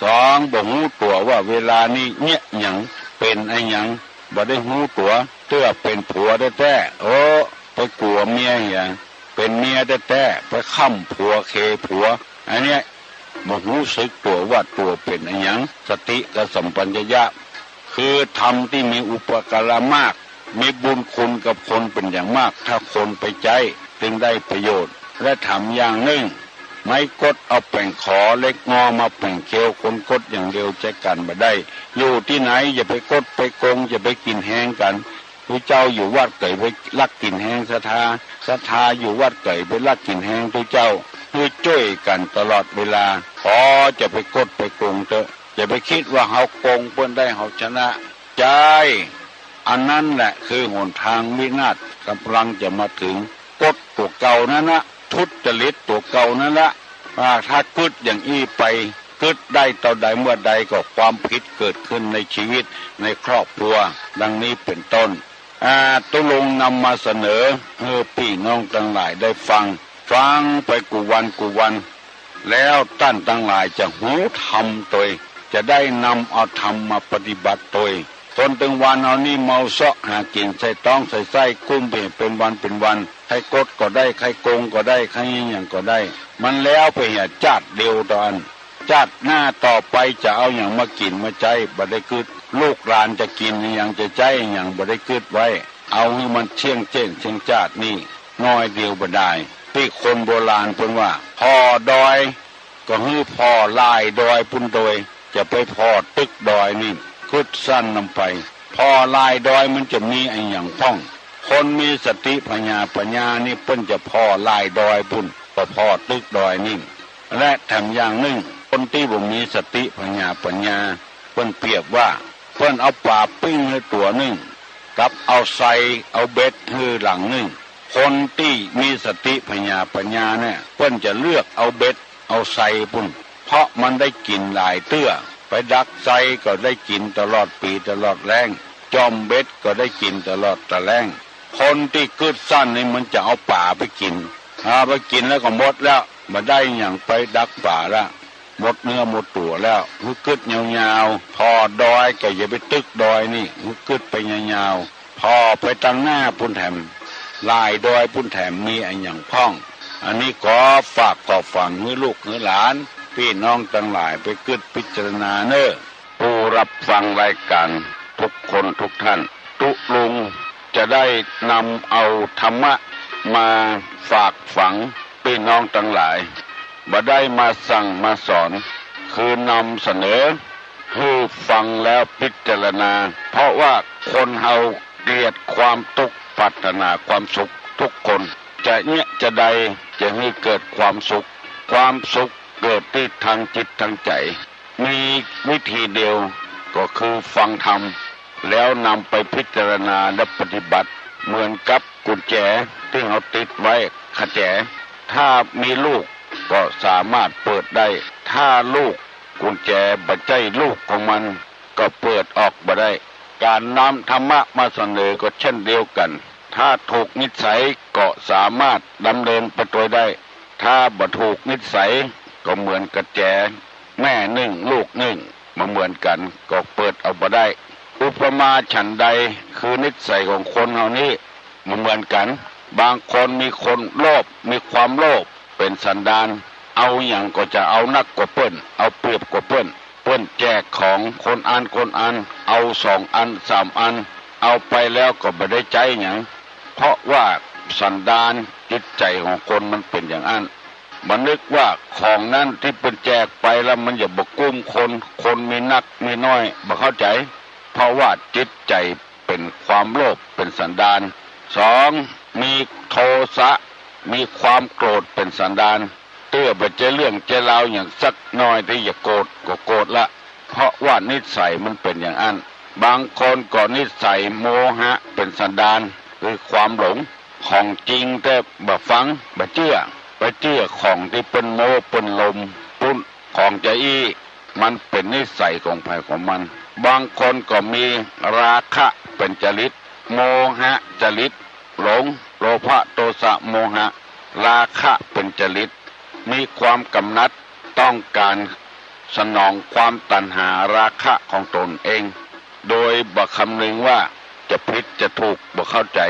สอง บ่ฮู้ตั๋วว่าเวลานี้เยียะหยัง เป๋นอะหยัง บ่ได้ฮู้ตั๋ว เตื้อเป๋นผัวแต๊ๆ โอ้ ไปกั๋วเมียเหีย เป๋นเมียแต๊ๆ ไปค้ำผัวเขผัว อันเนี้ย บ่ฮู้สึกตั๋วว่าตั๋วเป๋นอะหยัง สติกับสัมปชัญญะ คือธรรมตี้มีอุปการะมาก มีบุญคุณกับคนเป๋นอย่างมาก ถ้าคนไปใจ๊จึงได้ประโยชน์ และถามอย่างนึ่ง ไม้ก๊ดเอาแป๋งขอ เหล็กงอมาแป๋งเคียว คนก๊ดอย่างเดียวใจ๊ก๋านบ่ได้ อยู่ตี้ไหนอย่าไปก๊ดไปโกง อย่าไปกิ๋นแฮงกั๋น ตุ๊เจ้าอยู่วัดก็อย่าไปลักกิ๋นแฮงศรัทธา ศรัทธาอยู่วัดก็อย่าไปลักกิ๋นแฮงตุ๊เจ้า หื้อจ้วยกั๋นตลอดเวลา ขอจะไปก๊ดไปโกงเต๊อะ อย่าไปกึ๊ดว่าเฮาโกงเปิ้นได้เฮาชนะ ใจ๊ อันนั้นแหละคือหนตางวินาศก่ำลังจะมาเถิง ก๊ดตั๋วเก่านั้นนะ ทุจริตตั๋วเก่านั้นละ อ่า ถ้ากึ๊ดอย่างอี้ไป กึ๊ดได้เต้าใดเมื่อใดก็ความผิดเกิดขึ้นในชีวิต ในครอบครัว ดังนี้เป๋นต้น อ่า ตุ๊ลุงนำมาเสนอหื้อปี้น้องตังหลายได้ฟัง ฟังไปกู้วันกู้วัน แล้วต้านตังหลายจะฮู้ธรรมตวย จะได้นำเอาธรรมมาปฏิบัติตวย คนตึงวานเฮานี่เมาเซาะหากิ๋นใส่ต๊องใส่ไส้ กุ้มไปเป๋นวันเป๋นวัน ใค่ก๊ดก็ได้ ใค่โกงก็ได้ ใค่หยังก็ได้ มันแล้วไปเหียจ๊าดเดียวเต้าอั้น จ๊าดหน้าต่อไปจะเอาหยังมากิ๋นมาใจ๊บ่ได้กึ๊ด ลูกหลานจะกิ๋นอะหยังจะใจ๊อะหยังบ่ได้กึ๊ดไว้ เอาหื้อมันเสี้ยงเจ๊นเสี้ยงจ๊าดนี่ น้อยเดียวบ่ดาย ตี้คนโบราณเปิ้นว่า ผ่อดอยก็หื้อผ่อล่ายดอยปู้นตวย จะไปผ่อตึกดอยนี่ กึ๊ดสั้นนำไป ผ่อล่ายดอยมันจะมีอะหยังพ่อง คนมีสติผญาปั๋ญญานี่เปิ้นจะผ่อล่ายดอยปู้น บ่ผ่อตึกดอยนี่ และแถมอย่างนึ่ง คนตี้บ่มีสติผญาปั๋ญญา เปิ้นเปรียบว่า เปิ้นเอาป๋าปิ้งหื้อตั๋วนึ่ง กับเอาไซเอาเบ็ดหื้อหลังนึ่ง คนตี้มีสติผญาปั๋ญญาเนี่ย เปิ้นจะเลือกเอาเบ็ดเอาไซปู้น เพราะมันได้กิ๋นหลายเตื้อ ไปดักไซก็ได้กิ๋นตลอดปี๋ตลอดแล้ง จ่อมเบ็ดก็ได้กิ๋นตลอดตะแล้ง คนตี้กึ๊ดสั้นนี่มันจะเอาป๋าไปกิ๋น อ่า ไปกิ๋นแล้วก็หมดแล้ว บ่ได้หยังไปดักป๋าละ หมดเนื้อหมดตั๋วแล้ว หื้อกึ๊ดยาวๆ ผ่อดอยก็อย่าไปตึกดอยนี่ หื้อกึ๊ดไปยาวๆ ผ่อไปตางหน้าปู้นแถม ล่ายดอยปู้นแถม มีอะหยังพ่อง อันนี้ขอฝากขอฝังหื้อลูกหื้อหลาน ปี้น้องตังหลายไปกึ๊ดพิจารณาเน่อ ผู้รับฟังรายก๋านทุกคนทุกท่าน ตุ๊ลุงจะได้นำเอาธรรมะมาฝากฝังปี้น้องตังหลาย บ่ได้มาสั่งมาสอน คือนำเสนอ หื้อฟังแล้วพิจารณา เพราะว่าคนเฮาเกลียดความตุ๊กข์ ปรารถนาความสุขทุกคน จะเยียะจะใดจะหื้อเกิดความสุข ความสุขเกิดตี้ตางจิตตางใจ๋ มีวิธีเดียวก็คือฟังธรรม แล้วนำไปพิจารณาและปฏิบัติ เหมือนกับกุญแจตี้เฮาติดไว้ ขะแจ ถ้ามีลูกก็สามารถเปิดได้ ถ้าลูก กุญแจบ่ใจ้ลูกของมัน ก็เปิดออกบ่ได้ ก๋านนำธรรมะมาเสนอก็เช่นเดียวกั๋น ถ้าถูกนิสัยก็สามารถดำเนินไปตวยได้ ถ้าบ่ถูกนิสัยก็เหมือนกะแจ แม่นึ่งลูกนึ่ง บ่เหมือนกั๋น ก็เปิดออกบ่ได้ อุปมาฉันใด คือนิสัยของคนเฮานี้ บ่เหมือนกั๋น บางคนมีคนโลภ มีความโลภเป๋นสันดาน เอาหยังก็จะเอานักกว่าเปิ้น เอาเปรียบกว่าเปิ้น เปิ้นแจกของคนอั้นคนอั้น เอาสองอันสามอัน เอาไปแล้วก็บ่ได้ใจ๊หยัง เพราะว่าสันดานจิตใจ๋ของคนมันเป๋นอย่างอั้น บ่นึกว่าของนั้นตี้เปิ้นแจกไปแล้วมันจะบ่กุ้มคน คนมีนักมีน้อย บ่เข้าใจ๋ เพราะว่าจิตใจ๋เป๋นความโลภ เป๋นสันดาน สอง มีโทสะ มีความโกรธเป๋นสันดาน เตื้อบ่ใจ้เรื่องใจ้ราวหยังสักหน้อยตี้จะโกรธก็โกรธละ เพราะว่านิสัยมันเป๋นอย่างอั้น บางคนก็นิสัยโมหะเป๋นสันดาน คือความหลง ของจริงแต๊บ่ฟัง บ่เจื้อ ไปเจื้อของตี้เปิ้นโม้เปิ้นลมปุ้น ของจาอี้ มันเป๋นนิสัยของใผของมัน บางคนก็มีราคะเป๋นจริต โมหะจริต หลง โลภะ โทสะ โมหะ ราคะเป๋นจริต มีความกำหนัดต้องก๋านสนองความตัณหาราคะของตนเอง โดยบ่คำนึงว่าจะผิดจะถูก บ่เข้าใจ๋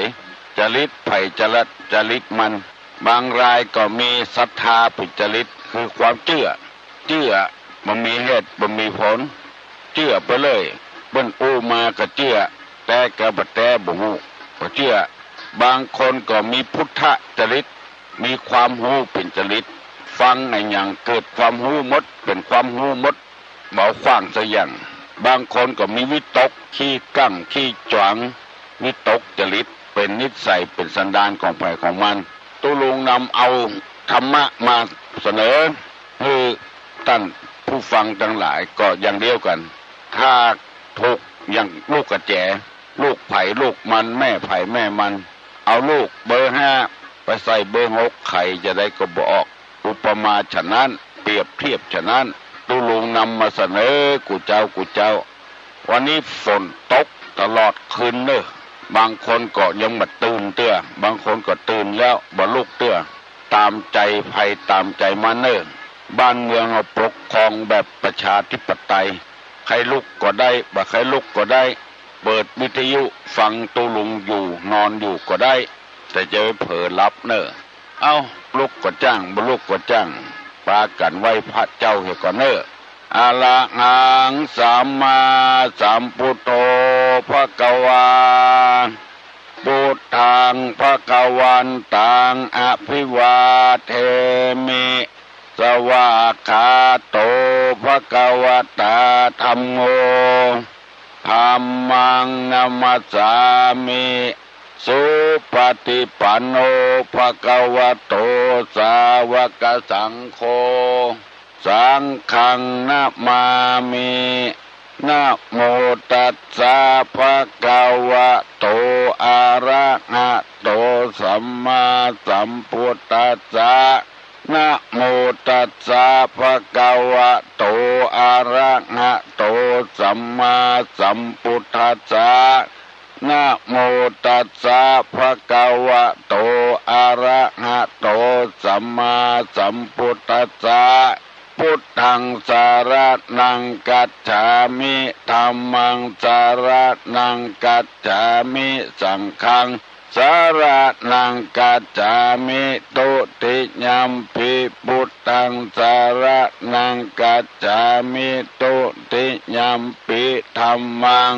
จริตใผจริต จริตมัน บางรายก็มีศรัทธาเป๋นจริต คือความเจื้อ เจื้อบ่มีเหตุบ่มีผล เจื้อไปเลย เปิ้นอู้มาก็เจื้อ แต๊ก็บ่แต๊บ่ฮู้ ก็เจื้อ บางคนก็มีพุทธจริต มีความฮู้เป๋นจริต ฟังอะหยังเกิดความฮู้หมด เป๋นความฮู้หมด บ่ขว้างสักอย่าง บางคนก็มีวิตก ขี้กั๊ง ขี้จ๋วง วิตกจริต เป๋นนิสัย เป๋นสันดานของใผของมัน ตุ๊ลุงนำเอาธรรมะมาเสนอหื้อต้านผู้ฟังตังหลายก็อย่างเดียวกั๋น ถ้าถูกอย่างลูกกระแจ ลูกใผลูกมัน แม่ใผแม่มัน เอาลูกเบอร์ห้าไปใส่เบอร์หก ใผจะได้ก็บ่ออก อุปมาฉะนั้น เปรียบเทียบฉะนั้น ตุ๊ลุงนำมาเสนอกู้เจ้ากู้เจ้า วันนี้ฝนตกตลอดคืนเน่อ บางคนก็ยังบ่ตื่นเตื้อ บางคนก็ตื่นแล้วบ่ลุกเตื้อ ต๋ามใจ๋ใผต๋ามใจ๋มันเน่อ บ้านเมืองเฮาปกครองแบบประชาธิปไตย ใค่ลุกก็ได้ บ่ใค่ลุกก็ได้ เปิดวิทยุฟังตุ๊ลุงอยู่ นอนอยู่ก็ได้ แต่จะไปเผลอหลับเน่อ เอ้า ลุกก็จ้าง บ่ลุกก็จ้าง ปากั๋นไหว้พระเจ้าเหียก่อนเน่อ อะระหังสัมมาสัมพุทโธภะคะวา พุทธังภะคะวันตังอะภิวาเทมิ สวากขาโตภะคะวะตาธัมโม ธัมมังนะมัสสามิ สุปะฏิปันโนภะคะวะโต สาวกสังโฆ สังฆังนะมามิ นะโมตัสสะภะคะวะโต อะระหะโต สัมมาสัมพุทธัสสะ นะโมตัสสะภะคะวะโต อะระหะโต สัมมาสัมพุทธัสสะ นะโมตัสสะภะคะวะโต อะระหะโต สัมมาสัมพุทธัสสะ พุทธังสะระณังคัจฉามิ ธัมมังสะระณังคัจฉามิ สังฆังสะระณังคัจฉามิ ทุติยัมปิพุทธังสะระณังคัจฉามิ ทุติยัมปิธัมมัง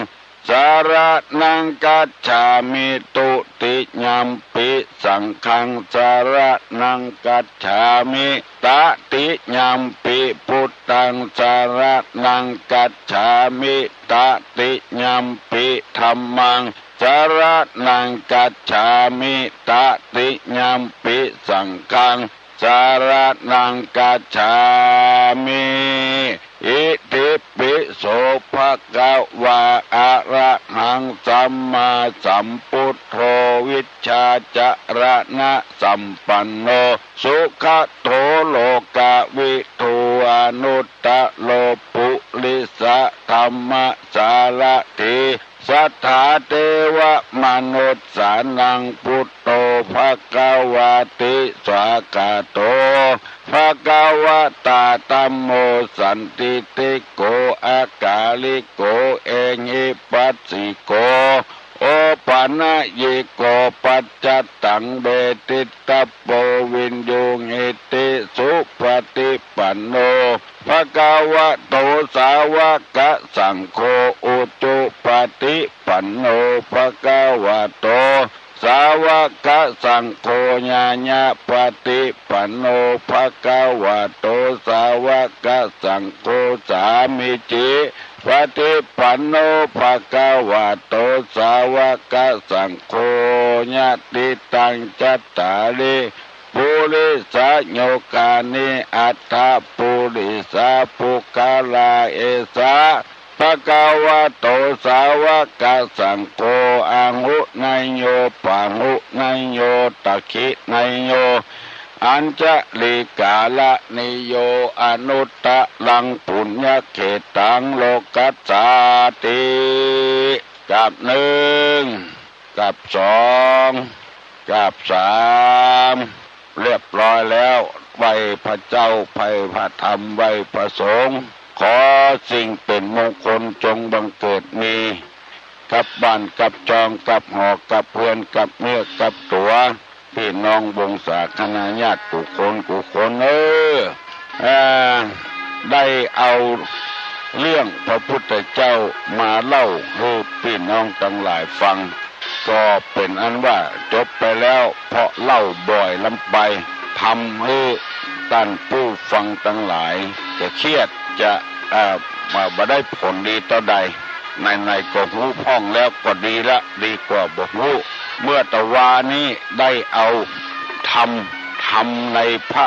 สะระณังคัจฉามิ ทุติยัมปิสังฆังสะระณังคัจฉามิ ตติยัมปิพุทธังสะระณังคัจฉามิ ตติยัมปิธัมมังสะระณังคัจฉามิ ตติยัมปิสังฆังสะระณังคัจฉามิ อิติปิโสภะคะวา อะระหังสัมมาสัมพุทโธ วิชชาจะระณะสัมปันโน สุขะโตโลกะวิทู อนุตตะโรปุริสะธัมมะสารถี สัตถาเทวะมนุสสานัง พุทโธภะคะวาติ สวากขาโตภะคะวะตา ธัมโมสันทิฏฐิโก อะกาลิโก เอหิปัสสิโก โอปะนะยิโก ปัจจัตตังเวทิตตัปโป วิญญูหิติ สุปะฏิปันโนภะคะวะโต สาวะกะสังโฆ อุจุปะฏิปันโนภะคะวะโต สาวะกะสังโฆ ญาณะปะฏิปันโนภะคะวะโต สาวะกะสังโฆ สามีจิปะฏิปันโนภะคะวะโต สาวะกะสังโฆ ยะติตัง จัตตาริ ปุริสะโยคานิ อัฏฐะปุริสะปุคคละ เอสะ ภะคะวะโต สาวะกะสังโฆ อาหุเนยโย ปาหุเนยโย ตักขิเนยโย อัญชลีกาละเนยโย อนุตตะรัง ปุญญะเขตัง โลกัสสาติ กับหนึ่ง กับสอง กับสาม เรียบร้อยแล้ว ไหว้พระเจ้า ไหว้พระธรรม ไหว้พระสงฆ์ ขอสิ่งเป๋นมงคลจงบังเกิดมี กับบ้าน กับจอง กับหอ กับเฮือน กับเนื้อ กับตั๋ว ปี้น้องวงศาคณาญาติกู้คนกู้คน เออ เอ่อ ได้เอาเรื่องพระพุทธเจ้ามาเล่าหื้อปี้น้องตังหลายฟัง ก็เป๋นอันว่าจบไปแล้ว เพราะเล่าบ่อยล้ำไป ทำหื้อต้านผู้ฟังตังหลายจะเครียด จะ เอ่อ บ่ บ่ได้ผลดีเต้าใด ไหนๆ ก็ฮู้พ่องแล้วก็ดีละ ดีกว่าบ่ฮู้ เมื่อตะวานี้ได้เอาธรรม ธรรมในพระ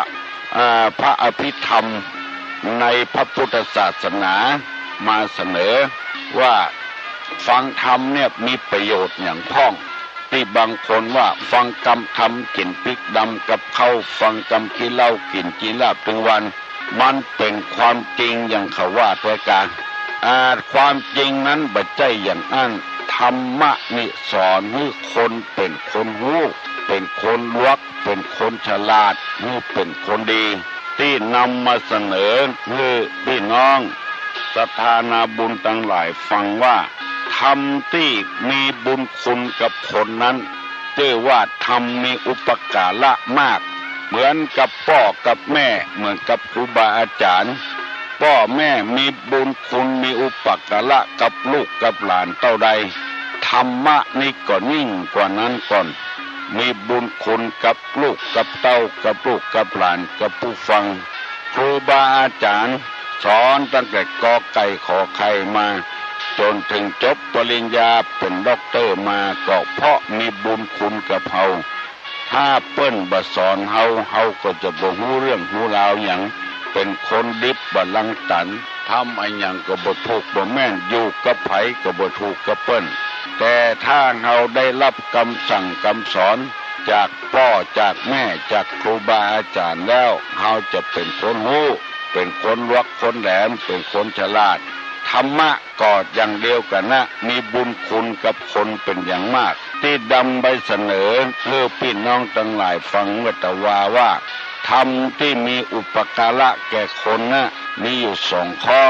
อ่า พระอภิธรรมในพระพุทธศาสนามาเสนอว่า ฟังธรรมเนี่ยมีประโยชน์หยังพ่อง ตี้บางคนว่าฟังกำธรรมกิ๋นปิ๊กดำกับข้าว ฟังกำขี้เหล้ากิ๋นจีลาบตึงวัน มันเป๋นความจริงอย่างเขาว่าแต๊กา อ่า ความจริงนั้นบ่ใจ้อย่างอั้น ธรรมะนี่สอนหื้อคนเป๋นคนฮู้ เป๋นคนหลวก เป๋นคนฉลาด หื้อเป๋นคนดี ตี้นำมาเสนอหื้อปี้น้องศรัทธานาบุญตังหลายฟังว่า ธรรมตี้มีบุญคุณกับคนนั้น จื้อว่าธรรมมีอุปการะมาก เหมือนกับป้อกับแม่ เหมือนกับครูบาอาจ๋ารย์ ป้อแม่มีบุญคุณมีอุปการะกับลูกกับหลานเต้าใด ธรรมะนี้ก็ยิ่งกว่านั้นก่อน มีบุญคุณกับลูกกับเต้า กับลูกกับหลาน กับผู้ฟัง ครูบาอาจ๋ารย์สอนตั้งแต่กอไก่ขอไข่มา จ๋นเถิงจบปริญญาเป๋นด็อกเตอร์มา ก็เพราะมีบุญคุณกับเฮา ถ้าเปิ้นบ่สอนเฮา เฮาก็จะบ่ฮู้เรื่องฮู้ราวหยัง เป๋นคนดิบบ่รังสรรค์ ทำอะหยังก็บ่ถูกบ่แม่น อยู่กับใผก็บ่ถูกกับเปิ้น แต่ถ้าเฮาได้ฮับกำสั่งกำสอนจากป้อจากแม่จากครูบาอาจ๋ารย์แล้ว เฮาจะเป๋นคนฮู้ เป๋นคนหลวกคนแหลม เป๋นคนฉลาด ธรรมะ ก็อย่างเดียวกั๋นนะ มีบุญคุณกับคนเป๋นอย่างมาก ตี้นำไปเสนอหื้อปี้น้องตังหลายฟังเมื่อตะวาว่า ธรรมตี้มีอุปการะแก่คนนะ มีอยู่สองข้อ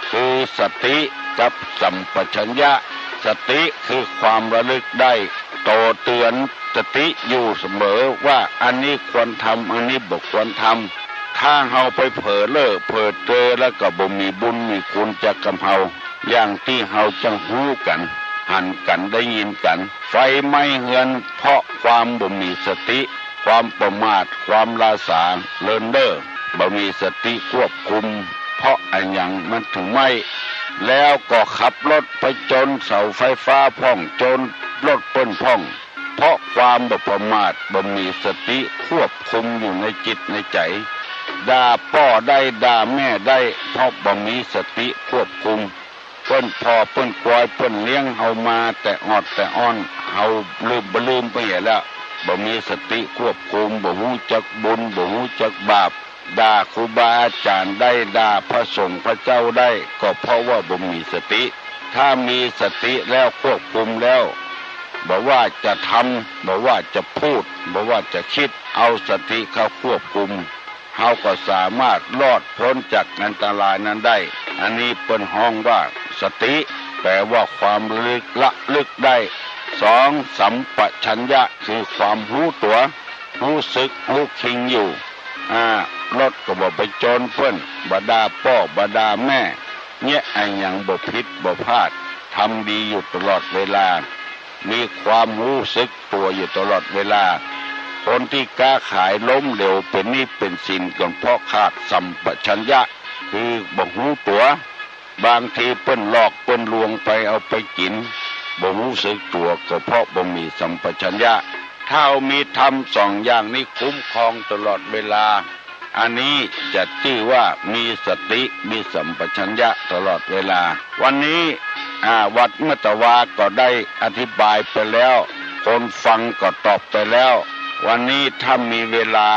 คือสติกับสัมปชัญญะ สติคือความระลึกได้ โต้เตื๋อนสติอยู่เสมอว่าอันนี้ควรทำ อันนี้บ่ควรทำ ถ้าเฮาไปเผลอเล่อเผลอเจอแล้วก็บ่มีบุญมีคุณจักกับเฮา อย่างตี้เฮาจั้งฮู้กั๋น หันกั๋น ได้ยินกั๋น ไฟไหม้เฮือนเพราะความบ่มีสติ ความประมาท ความหล้าสาเลินเล่อ บ่มีสติควบคุม เพราะอะหยังมันเถิงไหม้ แล้วก็ขับรถไปจนเสาไฟฟ้าพ่อง จนรถเปิ้นพ่อง เพราะความบ่ประมาท บ่มีสติควบคุมอยู่ในจิตในใจ๋ ด่าป้อได้ ด่าแม่ได้ เพราะบ่มีสติควบคุม เปิ้นผ่อเปิ้นกอย เปิ้นเลี้ยงเฮามาแต่ออดแต่อ้อน เฮาลืมบ่ลืมไปเหียแล้ว บ่มีสติควบคุม บ่ฮู้จักบุญ บ่ฮู้จักบาป ด่าครูบาอาจ๋ารย์ได้ ด่าพระสงฆ์พระเจ้าได้ ก็เพราะว่าบ่มีสติ ถ้ามีสติแล้วควบคุมแล้ว บ่ว่าจะทำ บ่ว่าจะพูด บ่ว่าจะกึ๊ด เอาสติเข้าควบคุม เฮาก็สามารถรอดป๊นจากอันตรายนั้นได้ อันนี้เปิ้นฮ้องว่าสติ แปลว่าความระลึก ระลึกได้ สอง สัมปชัญญะ คือความฮู้ตั๋ว ฮู้สึก ฮู้คิงอยู่ อ่า รถก็บ่ไปจนเปิ้น บ่ด่าป้อ บ่ด่าแม่ เยียะอะหยังบ่ผิดบ่พลาด ทำดีอยู่ตลอดเวลา มีความฮู้สึกตั๋วอยู่ตลอดเวลา คนตี้ก๊าขายล้มเหลวเป๋นหนี้เป๋นสินก็เพราะขาดสัมปชัญญะ คือบ่ฮู้ตั๋ว บางทีเปิ้นหลอกเปิ้นลวงไปเอาไปกิ๋น บ่ฮู้สึกตั๋ว ก็เพราะบ่มีสัมปชัญญะ ถ้ามีธรรมสองอย่างนี้คุ้มครองตลอดเวลา อันนี้จะจื้อว่ามีสติ มีสัมปชัญญะตลอดเวลา วันนี้ อ่า วัดเมื่อตะวาก็ได้อธิบายไปแล้ว คนฟังก็ตอบไปแล้ว วันนี้ถ้ามีเวลา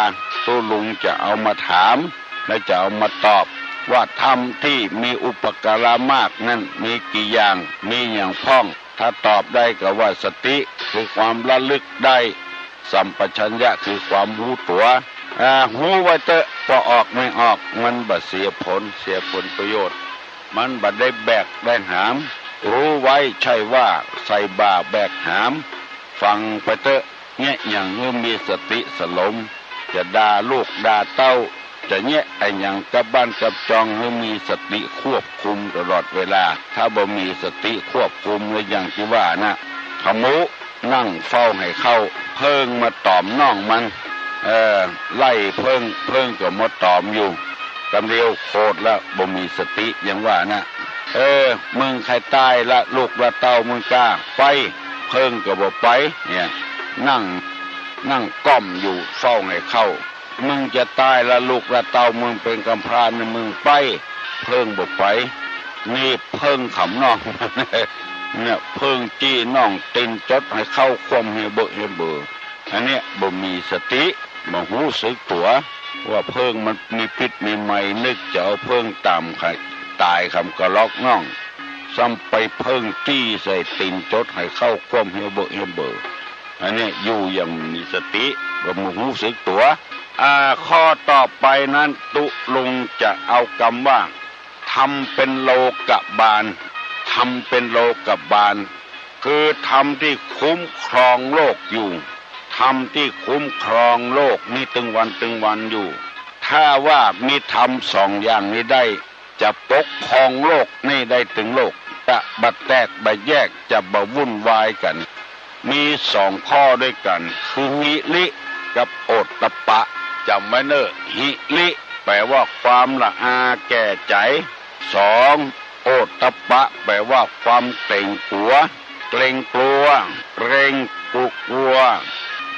ตุ๊ลุงจะเอามาถาม และจะเอามาตอบ ว่าธรรมที่มีอุปการะมากนั้นมีกี่อย่าง มีหยังพ่อง ถ้าตอบได้ก็ว่าสติ คือความระลึกได้ สัมปชัญญะ คือความฮู้ตั๋ว อ่า ฮู้ไว้เต๊อะ ปอออกไม่ออก มันบ่เสียผล เสียผลประโยชน์ มันบ่ได้แบกได้หาม ฮู้ไว้ใช่ว่าใส่บ่าแบกหาม ฟังไปเต๊อะ เยียะหยังหื้อมีสติสลม จะด่าลูกด่าเต้า จะเยียะอะหยังกับบ้านกับจองหื้อมีสติควบคุมตลอดเวลา ถ้าบ่มีสติควบคุมแล้วอย่างตี้ว่านะ ขมุ นั่งเฝ้าไหเข้า เผิ้งมาตอมน้องมัน เออ ไล่เผิ้ง เผิ้งก็มาตอมอยู่ กำเดียวโขดละ บ่มีสติ อย่างว่านะ เออ มึงใค่ต๋ายละลูกละเต้ามึงก้า ไป เผิ้งก็บ่ไป เนี่ย นั่ง นั่งก้อมอยู่เฝ้าไหเข้า มึงจะต๋ายละลูกละเต้ามึงเป๋นกำพร้านี่ มึงไป เผิ้งบ่ไป นี่เผิ้งขำน้อง เนี่ย เผิ้งจี้น้อง ตี๋นจดไหเข้าคว่ำเฮเบอะเฮเบอ อันเนี้ยบ่มีสติ บ่ฮู้สึกตั๋ว ว่าเผิ้งมันมีปิ๊ดมีไหม้ นึกจะเอาเผิ้งต๋ามใค่ต๋ายขำกะลอกน้อง ซ้ำไปเผิ้งจี้ใส่ตี๋นจดไหเข้าคว่ำเฮเบอะเฮเบอ อันเนี้ยอยู่อย่างมีสติ ก็บ่ฮู้สึกตั๋ว อ่า ข้อต่อไปนั้น ตุ๊ลุงจะเอากำว่า ธรรมเป๋นโลกบาล ธรรมเป๋นโลกบาล คือธรรมตี้คุ้มครองโลกอยู่ ธรรมตี้คุ้มครองโลกนี้ตึงวันตึงวันอยู่ ถ้าว่ามีธรรมสองอย่างนี้ได้ จะปกครองโลกนี้ได้ตึงโลก จะบ่แตกบ่แยก จะบ่วุ่นวายกั๋น มีสองข้อด้วยกั๋น คือหิริกับโอตตัปปะ จ๋ำไว้เน่อ หิริ แป๋ว่าความละอาแก่ใจ๋ สอง โอตตัปปะ แป๋ว่าความเก๋งกั๋ว เก๋งกั๋ว เก๋งกั๋ว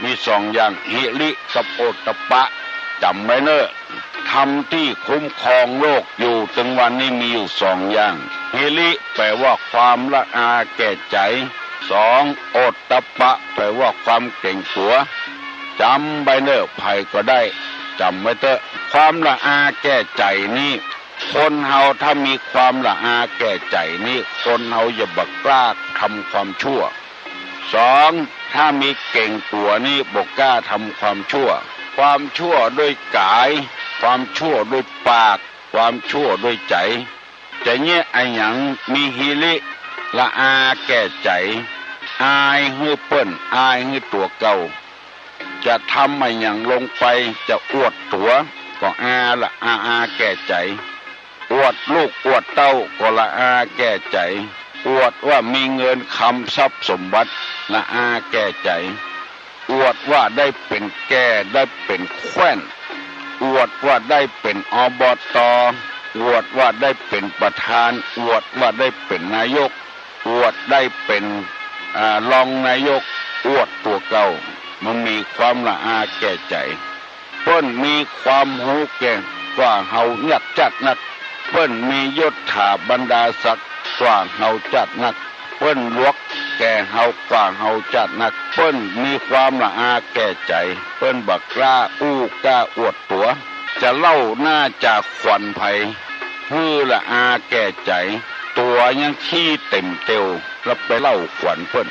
มีสองอย่าง หิริกับโอตตัปปะ จ๋ำไว้เน่อ ธรรมตี้คุ้มครองโลกอยู่ตึงวันนี้มีอยู่สองอย่าง หิริแป๋ว่าความละอาแก่ใจ๋ สอง โอตตัปปะ แป๋ว่าความเก๋งกั๋ว จ๋ำไว้เน่อ ใผก็ได้ จ๋ำไว้เต๊อะ ความละอาแก่ใจ๋นี้ คนเฮาถ้ามีความละอาแก่ใจ๋นี้ คนเฮาจะบ่กล้าทำความชั่ว สอง ถ้ามีเก๋งกั๋วนี้บ่กล้าทำความชั่ว ความชั่วด้วยก๋าย ความชั่วด้วยปาก ความชั่วด้วยใจ๋ จะเยียะอะหยัง มีหิริ ละอาแก่ใจ๋ อายหื้อเปิ้น อายหื้อตั๋วเก่า จะทำอะหยังลงไป จะอวดตั๋ว ก็อาละอา อาแก่ใจ๋ อวดลูกอวดเต้าก็ละอาแก่ใจ๋ อวดว่ามีเงินคำทรัพย์สมบัติ ละอาแก่ใจ๋ อวดว่าได้เป๋นแก่ ได้เป๋นแคว่น อวดว่าได้เป๋น อบต. อวดว่าได้เป๋นประธาน อวดว่าได้เป๋นนายก อวดได้เป๋น อ่า รองนายก อวดตั๋วเก่า มันมีความละอาแก่ใจ๋ เปิ้นมีความฮู้แก่กว่าเฮาจัดนัก เปิ้นมียศถาบรรดาศักดิ์กว่าเฮาจัดนัก เปิ้นหลวกแก่เฮากว่าเฮาจัดนัก เปิ้นมีความละอาแก่ใจ๋ เปิ้นบ่กล้าอู้กล้าอวดตั๋ว จะเล่าหน้าจาขวัญใผ หื้อละอาแก่ใจ๋ ตั๋วยังขี้เต็มเตียว แล้วไปเล่าขวัญเปิ้น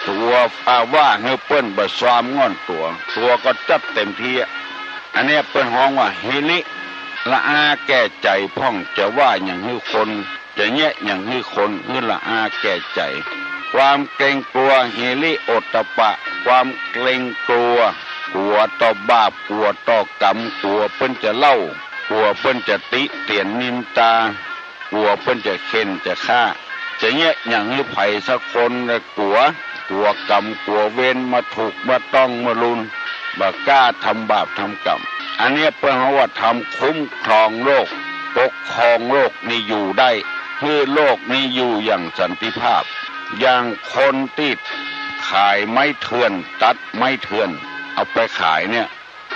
ตั๋วอาว่าหื้อเปิ้นบ่ซามง่อนตั๋ว ตั๋วก็จัดเต็มตี้ อันเนี้ยเปิ้นฮ้องว่าหิริ ละอาแก่ใจ๋พ่อง จะว่าหยังหื้อคน จะเยียะหยังหื้อคน หื้อละอาแก่ใจ๋ ความเก๋งกั๋ว หิริโอตตัปปะ ความเก๋งกั๋ว กั๋วต่อบาป กั๋วต่อกรรม กั๋วเปิ้นจะเล่า กั๋วเปิ้นจะติเตียนนินตา กั๋วเปิ้นจะเข่นจะฆ่า จะเยียะหยังหื้อใผสักคนละกั๋ว กั๋วกรรมกั๋วเวรมาถูกมาต้องมาลุน บ่กล้าทำบาปทำกรรม อันเนี้ยเปิ้นฮ้องว่าธรรมคุ้มครองโลก ปกครองโลกนี้อยู่ได้ หื้อโลกนี้อยู่อย่างสันติภาพ อย่างคนตี้ ขายไม้เถื่อน ตัดไม้เถื่อน เอาไปขายเนี่ย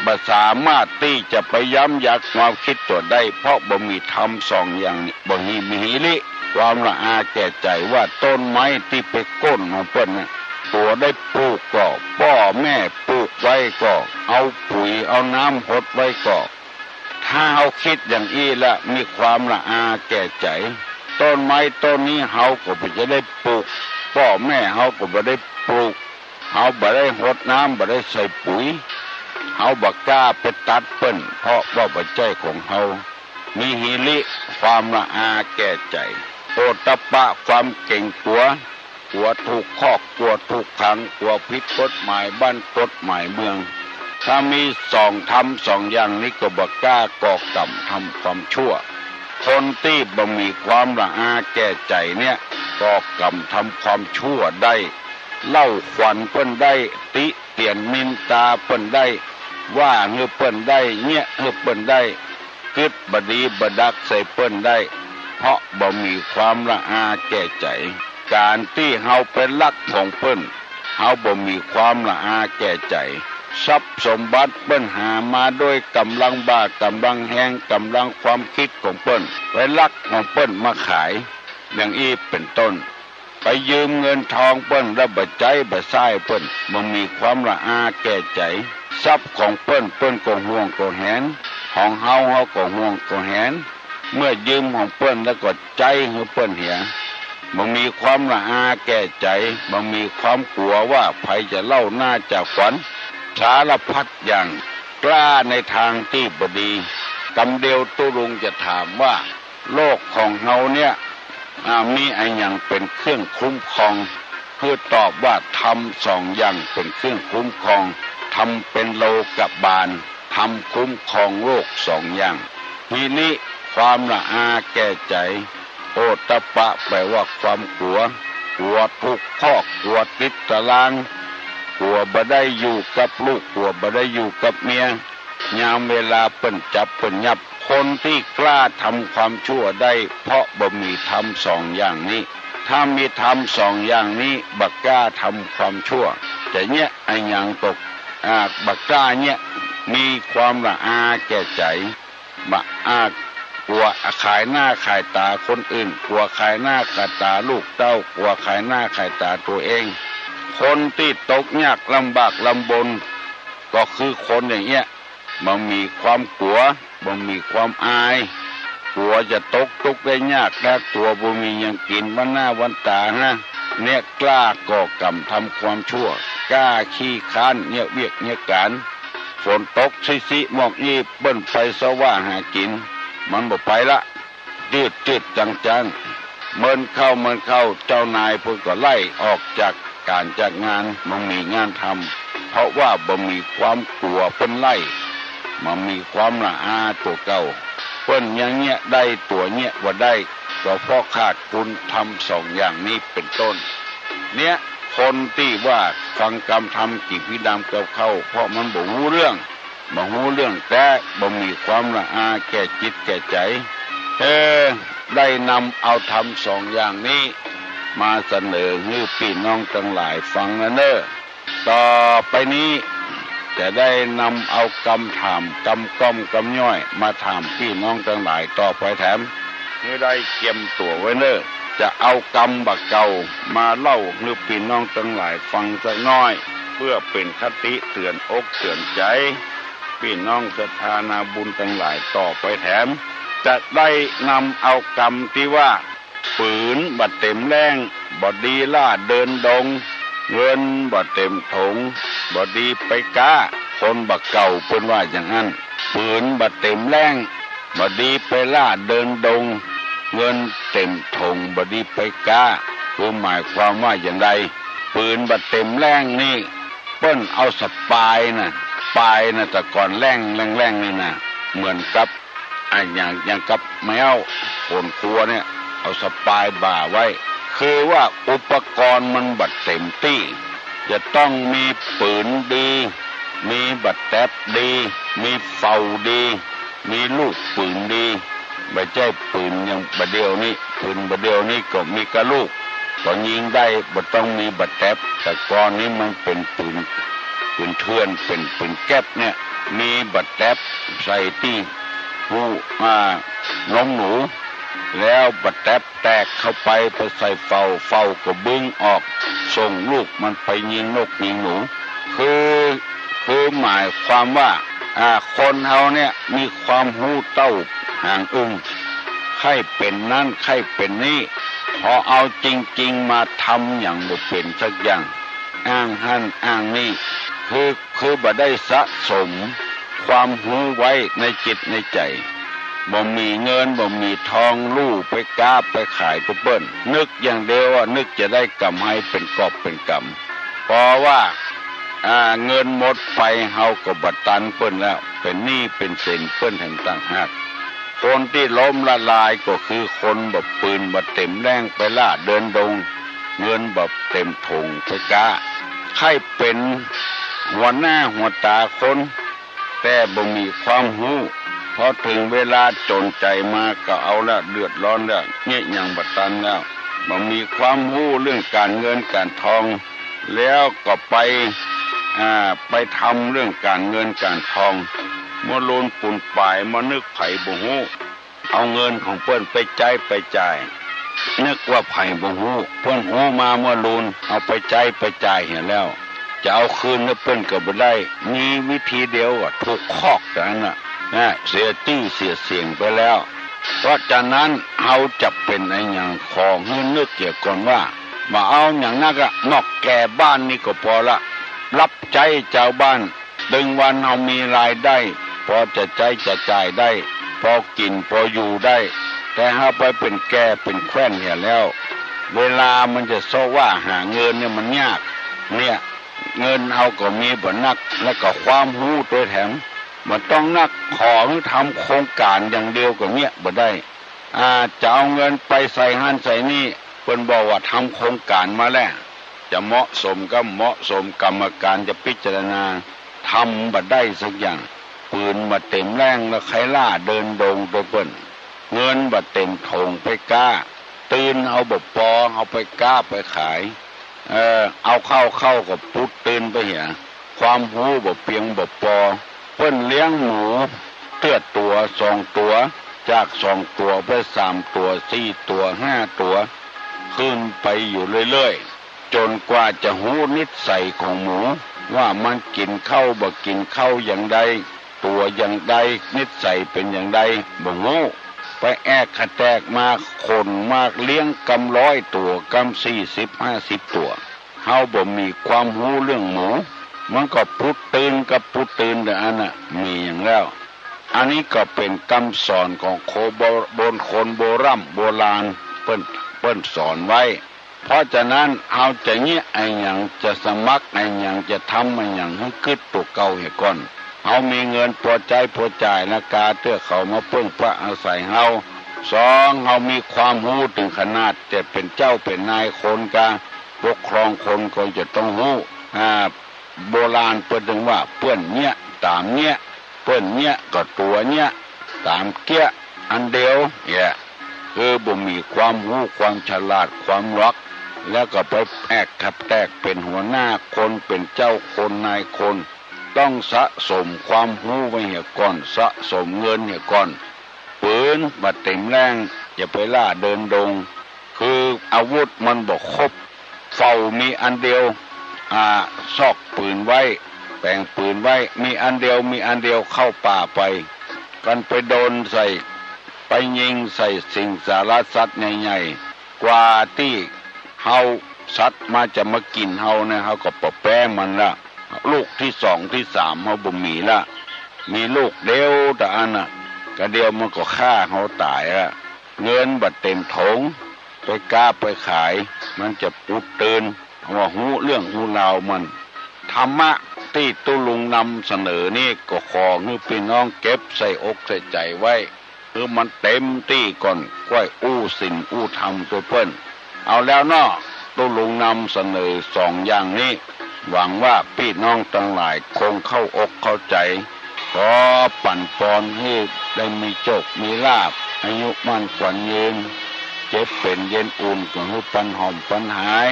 บ่สามารถตี้จะไปยั้มยั้งความกึ๊ดตั๋วได้ เพราะบ่มีธรรมสองอย่างนี้ บ่มี มีหิริ ความละอาแก่ใจ๋ ว่าต้นไม้ตี้ไปโก้นของเปิ้นเนี่ย ตั๋วได้ปลูกก่อ ป้อแม่ปลูกไว้ก่อ เอาปุ๋ยเอาน้ำหดไว้ก่อ ถ้าเฮากึ๊ดอย่างอี้ละ มีความละอาแก่ใจ๋ ต้นไม้ต้นนี้เฮาก็บ่จะได้ปลูก ป้อแม่เฮาก็บ่ได้ปลูก เฮาบ่ได้หดน้ำ บ่ได้ใส่ปุ๋ย เฮาบ่กล้าไปตัดเปิ้น เพราะว่าบ่ใจ้ของเฮา มีหิริ ความละอาแก่ใจ๋ โอตตัปปะ ความเก๋งกั๋ว กั๋วถูกคอก กั๋วถูกขัง กั๋วผิดกฎหมายบ้านกฎหมายเมือง ถ้ามีสองธรรมสองอย่างนี้ก็บ่กล้าก่อกรรมทำความชั่ว คนตี้บ่มีความละอาแก่ใจ๋เนี่ย ก่อกรรมทำความชั่วได้ เล่าขวัญเปิ้นได้ ติเตียนนินตาเปิ้นได้ ว่าหื้อเปิ้นได้ เยียะหื้อเปิ้นได้ กึ๊ดบ่ดีบ่ดักใส่เปิ้นได้ เพราะบ่มีความละอาแก่ใจ๋ ก๋านตี้เฮาไปลักของเปิ้น เฮาบ่มีความละอาแก่ใจ๋ ทรัพย์สมบัติเปิ้นหามาด้วยก๋ำลังบ่า ก๋ำลังแฮง ก๋ำลังความกึ๊ดของเปิ้น ไปลักของเปิ้นมาขาย อย่างอี้เป๋นต้น ไปยืมเงินทองเปิ้นแล้วบ่ใจ๊บ่ใซ้เปิ้น บ่มีความละอาแก่ใจ๋ ทรัพย์ของเปิ้น เปิ้นก็หวงก็แหน ของเฮา เฮาก็หวงก็แหน เมื่อยืมของเปิ้นแล้วก็ใจ๊หื้อเปิ้นเหีย บ่มีความละอาแก่ใจ๋ บ่มีความกั๋วว่าใผจะเล่าหน้าจะขวัญ สารพัดอย่าง กล้าในทางตี้บ่ดี กำเดียวตุ๊ลุงจะถามว่า โลกของเฮาเนี่ย อ่า มีอะหยังเป๋นเครื่องคุ้มครอง คือตอบว่าธรรมสองอย่างเป๋นเครื่องคุ้มครอง ธรรมเป๋นโลกบาล ธรรมคุ้มครองโลกสองอย่าง หิริ ความละอาแก่ใจ๋ โอตตัปปะ แปลว่าความกั๋ว กั๋วถูกคอก กั๋วติดตาราง กั๋วบ่ได้อยู่กับลูก กั๋วบ่ได้อยู่กับเมีย ยามเวลาเปิ้นจับเปิ้นยับ คนตี้กล้าทำความชั่วได้ เพราะบ่มีธรรมสองอย่างนี้ ถ้ามีธรรมสองอย่างนี้ บ่กล้าทำความชั่ว จะเยียะอะหยังก็ อ่า บ่กล้าเยียะ มีความละอาแก่ใจ๋ บ่อาจ กั๋วขายหน้าขายต๋าคนอื่น กั๋วขายหน้าขายต๋าลูกเต้า กั๋วขายหน้าขายต๋าตั๋วเอง คนตี้ตกยากลำบากลำบน ก็คือคนอย่างเอี้ย บ่มีความกั๋ว บ่มีความอาย กั๋วจะตกตุ๊กข์ได้ยาก ถ้ากั๋วบ่มีหยังกิ๋นวันหน้าวันต๋าฮะ เนี่ยกล้าก่อกรรมทำความชั่ว กล้าขี้คร้านเยียะเวียกเยียะก๋าน ฝนตกซิๆ หมอกอี้ เปิ้นไปเซาะว่าหากิ๋น มันบ่ไปละ จืดๆ จังๆ เมินเข้าเมินเข้า เจ้านายเปิ้นก็ไล่ออกจากก๋านจากงาน บ่มีงานทำ เพราะว่าบ่มีความกั๋วเปิ้นไล่ บ่มีความละอาตั๋วเก่า เปิ้นยังเยียะได้ ตั๋วเยียะบ่ได้ ก็เพราะขาดคุณธรรมสองอย่างนี้เป๋นต้น เนี่ย คนตี้ว่าฟังกำธรรมกี่พิดามเก่าเข้า เพราะมันบ่ฮู้เรื่อง บ่ฮู้เรื่องแต๊ บ่มีความละอาแก่จิตแก่ใจ๋ เออ ได้นำเอาธรรมสองอย่างนี้ มาเสนอหื้อปี้น้องตังหลายฟังนะเน่อ ต่อไปนี้ จะได้นำเอากำถามกำก้อมกำย้อย มาถามปี้น้องตังหลายต่อไปแถม หื้อได้เกียมตั๋วไว้เน่อ จะเอากำบ่าเก่ามาเล่าหื้อปี้น้องตังหลายฟังสักน้อย เพื่อเป๋นคติเตื๋อนอกเตื๋อนใจ๋ ปี้น้องศรัทธานาบุญตังหลายต่อไปแถม จะได้นำเอากำตี้ว่า ปืนบ่เต็มแล้ง บ่ดีล่าเดินดง เงินบ่เต็มถง บ่ดีไปก๊า คนบ่าเก่าเปิ้นว่าอย่างนั้น ปืนบ่เต็มแล้ง บ่ดีไปล่าเดินดง เงินเต็มถง บ่ดีไปก๊า คือหมายความว่าอย่างใด ปืนบ่เต็มแล้งนี่ เปิ้นเอาสะปายน่ะ ปายน่ะ แต่ก่อนแล้ง แล้ง แล้งนี่น่ะ เหมือนกับ อะ อย่าง อย่างกับแมว ขนคัวเนี่ย เอาสะปายบ่าไว้ คือว่าอุปกรณ์มันบ่เต็มตี้ จะต้องมีปืนดี มีบ่าแต๊บดี มีเฝาดี มีลูกปืนดี บ่ใจ้ปืนอย่างบ่าเดี่ยวนี้ ปืนบ่าเดี่ยวนี้ก็มีกะลูก ก็ยิงได้ บ่ต้องมีบ่าแต๊บ แต่ก่อนนี้มันเป๋นปืน ปืนเถื่อน เป๋นปืนแก๊ปเนี่ย มีบ่าแต๊บใส่ตี้ฮู้ อ่า นมหนู แล้วบ่าแต๊บแตกเข้าไป ไปใส่เฝ่า เฝ่าก็บึ้งออก ส่งลูกมันไปยิงนกยิงหนู คือ คือหมายความว่า อ่า คนเฮาเนี่ยมีความฮู้เต้าหางอึ่ง ใค่เป๋นนั้นใค่เป๋นนี้ พอเอาจริงๆ มาทำหยังบ่เป๋นสักอย่าง อ้างหั้นอ้างนี่ คือ คือบ่ได้สะสมความฮู้ไว้ในจิตในใจ๋ บ่มีเงินบ่มีทอง ลู่ไปก๊าไปขายตวยเปิ้น นึกอย่างเดียวว่านึกจะได้ก๋ำไรเป๋นกอบเป๋นกำ ปอว่า อ่า เงินหมดไป เฮาก็บ่ตันเปิ้นแล้ว เป๋นหนี้เป๋นสินเปิ้นแถมต่างหาก คนตี้ล้มละลายก็คือคนบ่าปืนบ่าเต็มแรง ไปล่าเดินดง เงินบ่าเต็มถุงไปก๊า ใค่เป๋นหัวหน้าหัวต๋าคน แต่บ่มีความฮู้ พอเถิงเวลาจ๋นใจ๋มาก็เอาละ เดือดร้อนแล้ว เยียะหยังบ่ตันแล้ว บ่มีความฮู้เรื่องก๋านเงินก๋านทอง แล้วก็ไป อ่า ไปทำเรื่องก๋านเงินก๋านทอง เมื่อลูนปูนป๋ายมานึกไผบ่ฮู้ เอาเงินของเปิ้นไปใจ๊ไปจ่าย นึกว่าไผบ่ฮู้ เปิ้นฮู้มาเมื่อลูน เอาไปใจ๊ไปจ่ายเหียแล้ว จะเอาคืนหื้อเปิ้นก็บ่ได้ มีวิธีเดียวอะ ถูกคอกเต้านั้นน่ะ นะ เสียจื้อเสียเสียงไปแล้ว เพราะฉะนั้นเฮาจะเป๋นอะหยังขอหื้อนึกเหียก่อนว่า บ่เอาหยังนักอะ นอกแก่บ้านนี่ก็ปอละ รับใจ๊จาวบ้าน ตึงวันเฮามีรายได้ ปอจะใจ๊จะจ่ายได้ ปอกิ๋นปออยู่ได้ แต่เฮาไปเป๋นแก่เป๋นแคว้นเหียแล้ว เวลามันจะเซาะว่าหาเงินเนี่ยมันยาก เนี่ย เงินเฮาก็มีบ่นัก แล้วก็ความฮู้ตวยแถม บ่ต้องนัก ขอหื้อทำโครงก๋านอย่างเดียวก็เยียะบ่ได้ อ่า จะเอาเงินไปใส่หั้นใส่นี่ เปิ้นบอกว่าทำโครงก๋านมาแล้ว จะเหมาะสมกับเหมาะสม กรรมการจะพิจารณา ทำบ่ได้สักอย่าง ปืนบ่เต็มแรง แล้วใค่ล่าเดินดงตวยเปิ้น เงินบ่เต็มถุงไปก๊า ตื่นเฮาบ่ปอ เฮาไปก๊าไปขาย เออ เอาเข้าเข้าก็ปุ๊ดตื่นไปเหีย ความฮู้บ่เปียงบ่ปอ เปิ้นเลี้ยงหมูเตื้อตั๋วสองตั๋ว จากสองตั๋วไปสามตั๋ว สี่ตั๋ว ห้าตั๋ว ขึ้นไปอยู่เรื่อยๆ จ๋นกว่าจะฮู้นิสัยของหมู ว่ามันกิ๋นข้าวบ่กิ๋นข้าวอย่างใด ตั๋วอย่างใด นิสัยเป๋นอย่างใด บ่ฮู้ ไปแอกขะแตกมา ขนมาเลี้ยงกำร้อยตั๋ว กำสี่สิบห้าสิบตั๋ว เฮาบ่มีความฮู้เรื่องหมู มันก็ปุ๊ดตื่นกับปุ๊ดตื่นเต้าอั้นน่ะ มีหยังแล้ว อันนี้ก็เป๋นกำสอนของโค โบ โบน คนโบร่ำโบราณ เปิ้น เปิ้นสอนไว้ เพราะฉะนั้นเฮาจะเยียะอะหยัง จะสมัครอะหยัง จะทำอะหยัง หื้อกึ๊ดตั๋วเก่าเหียก่อน เฮามีเงินปอใจ๊ปอจ่าย แล้วกาเตื้อเขามาเปิ้งปะอาศัยเฮา สอง เฮามีความฮู้เถิงขนาดจะเป๋นเจ้าเป๋นนายคนกา ปกครองคนก็จะต้องฮู้ อ่า โบราณเปิ้นเถิงว่า เปื้อนเยียะต๋ามเยียะ เปื้อนเยียะก็ตั๋วเยียะต๋ามเก๊ยะ อันเดียวเหีย คือบ่มีความฮู้ความฉลาดความหลอก แล้วก็ไปแอกขับแตกเป๋นหัวหน้าคน เป๋นเจ้าคนนายคน ต้องสะสมความฮู้ไว้เหียก่อน สะสมเงินเหียก่อน ปืนบ่าเต็มแรง จะไปล่าเดินดง คืออาวุธมันบ่ครบ เฝ่ามีอันเดียว อ่า ซอกปืนไว้ แป๋งปืนไว้ มีอันเดียว มีอันเดียว เข้าป่าไป กันไปโดนใส่ ไปยิงใส่สิงสารสัตว์ใหญ่ๆ กว่าตี้เฮาสัตว์มาจะมากิ๋นเฮาเนี่ย เฮาก็ปะแป๊มันละ ลูกตี้สองตี้สามเฮาบ่มีละ มีลูกเดียวเต้าอั้นน่ะ กะเดียวมันก็ฆ่าเฮาต๋ายละ เงินบ่าเต็มถุง ไปก๊าไปขาย มันจะปุ๊ดตื่น ว่าฮู้เรื่องฮู้ราวมัน ธรรมะตี้ตุ๊ลุงนำเสนอนี้ก็ขอหื้อปี้น้องเก็บใส่อกใส่ใจ๋ไว้ หื้อมันเต็มตี้ก่อน ก้อยอู้ศีลอู้ธรรมตวยเปิ้น เอาแล้วเนาะ ตุ๊ลุงนำเสนอสองอย่างนี้ หวังว่าปี้น้องตังหลายคงเข้าอกเข้าใจ๋ ขอปั๋นปอนหื้อได้มีโจคมีลาภ อายุมั่นขวัญยืน เจ็บเป๋นเย็นอุ่น ก็หื้อปันหอมปันหาย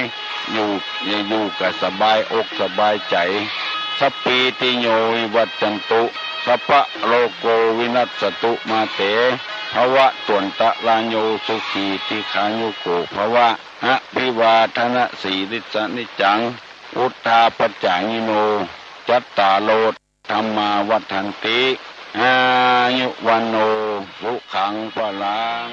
อยู่ อยู่ก็สบายอกสบายใจ๋ สัพพีติโย วิวัชชันตุ สัพพะโรโก วินัสสะตุ มาเต ภะวะตวันตะราโย สุขี ทีฆายุโก ภะวะ อะภิวาทะนะสีลิสสะ นิจจัง วุฑฒาปะจายิโน จัตตาโร ธัมมา วัฑฒันติ อายุ วัณโณ สุขัง พะลัง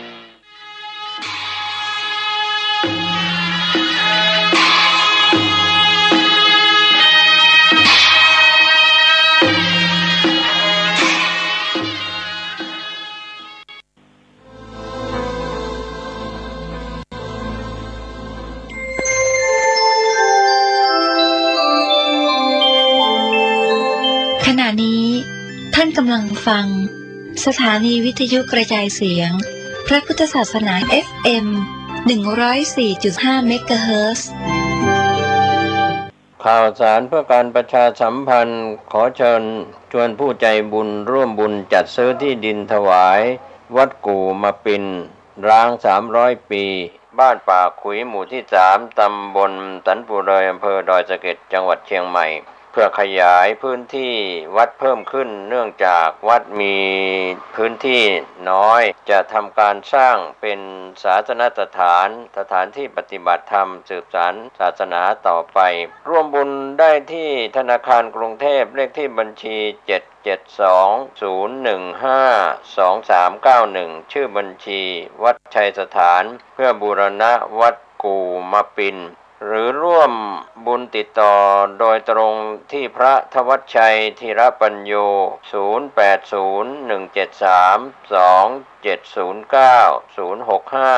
ขณะนี้ท่านกำลังฟังสถานีวิทยุกระจายเสียงพระพุทธศาสนา เอฟเอ็ม หนึ่งร้อยสี่จุดห้า เมกะเฮิรตซ์ ข่าวสารเพื่อการประชาสัมพันธ์ ขอเชิญชวนผู้ใจบุญร่วมบุญจัดซื้อที่ดินถวายวัดกู่มาปินร้างสามร้อยปี บ้านป่าขุยหมู่ที่สาม ตำบลสันปูเรย อำเภอดอยสะเก็ด จังหวัดเชียงใหม่ เพื่อขยายพื้นที่วัดเพิ่มขึ้น เนื่องจากวัดมีพื้นที่น้อย จะทำการสร้างเป็นศาสนสถาน สถานที่ปฏิบัติธรรม สืบสานศาสนาต่อไป ร่วมบุญได้ที่ธนาคารกรุงเทพ เลขที่บัญชี เจ็ดเจ็ดสอง ศูนย์หนึ่งห้า สองสามเก้าหนึ่ง ชื่อบัญชีวัดชัยสถาน เพื่อบูรณะวัดกู่มาปิน หรือร่วมบุญติดต่อโดยตรงที่พระธวัชชัย ธีรปัญโญ ศูนย์แปดศูนย์ หนึ่งเจ็ดสาม สองเจ็ดศูนย์เก้า ศูนย์หกห้า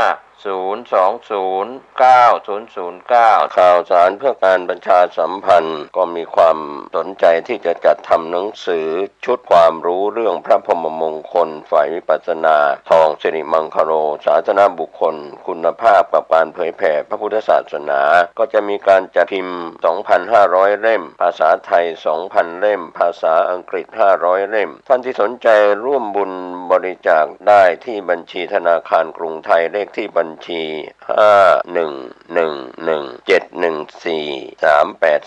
ศูนย์สองศูนย์ เก้าศูนย์ศูนย์เก้า ข่าวสารเพื่อการประชาสัมพันธ์ ก็มีความสนใจที่จะจัดทำหนังสือ ชุดความรู้เรื่องพระพรหมมงคลฝ่ายวิปัสสนา ทองสิริมังคโล สาธารณบุคคล คุณภาพกับการเผยแผ่พระพุทธศาสนา ก็จะมีการจัดพิมพ์ สองพันห้าร้อยเล่ม ภาษาไทย สองพันเล่ม ภาษาอังกฤษ ห้าร้อยเล่ม ท่านที่สนใจร่วมบุญบริจาคได้ที่บัญชีธนาคารกรุงไทย เลขที่บัญชี ห้าหนึ่งหนึ่งหนึ่งเจ็ดหนึ่งสี่สามแปด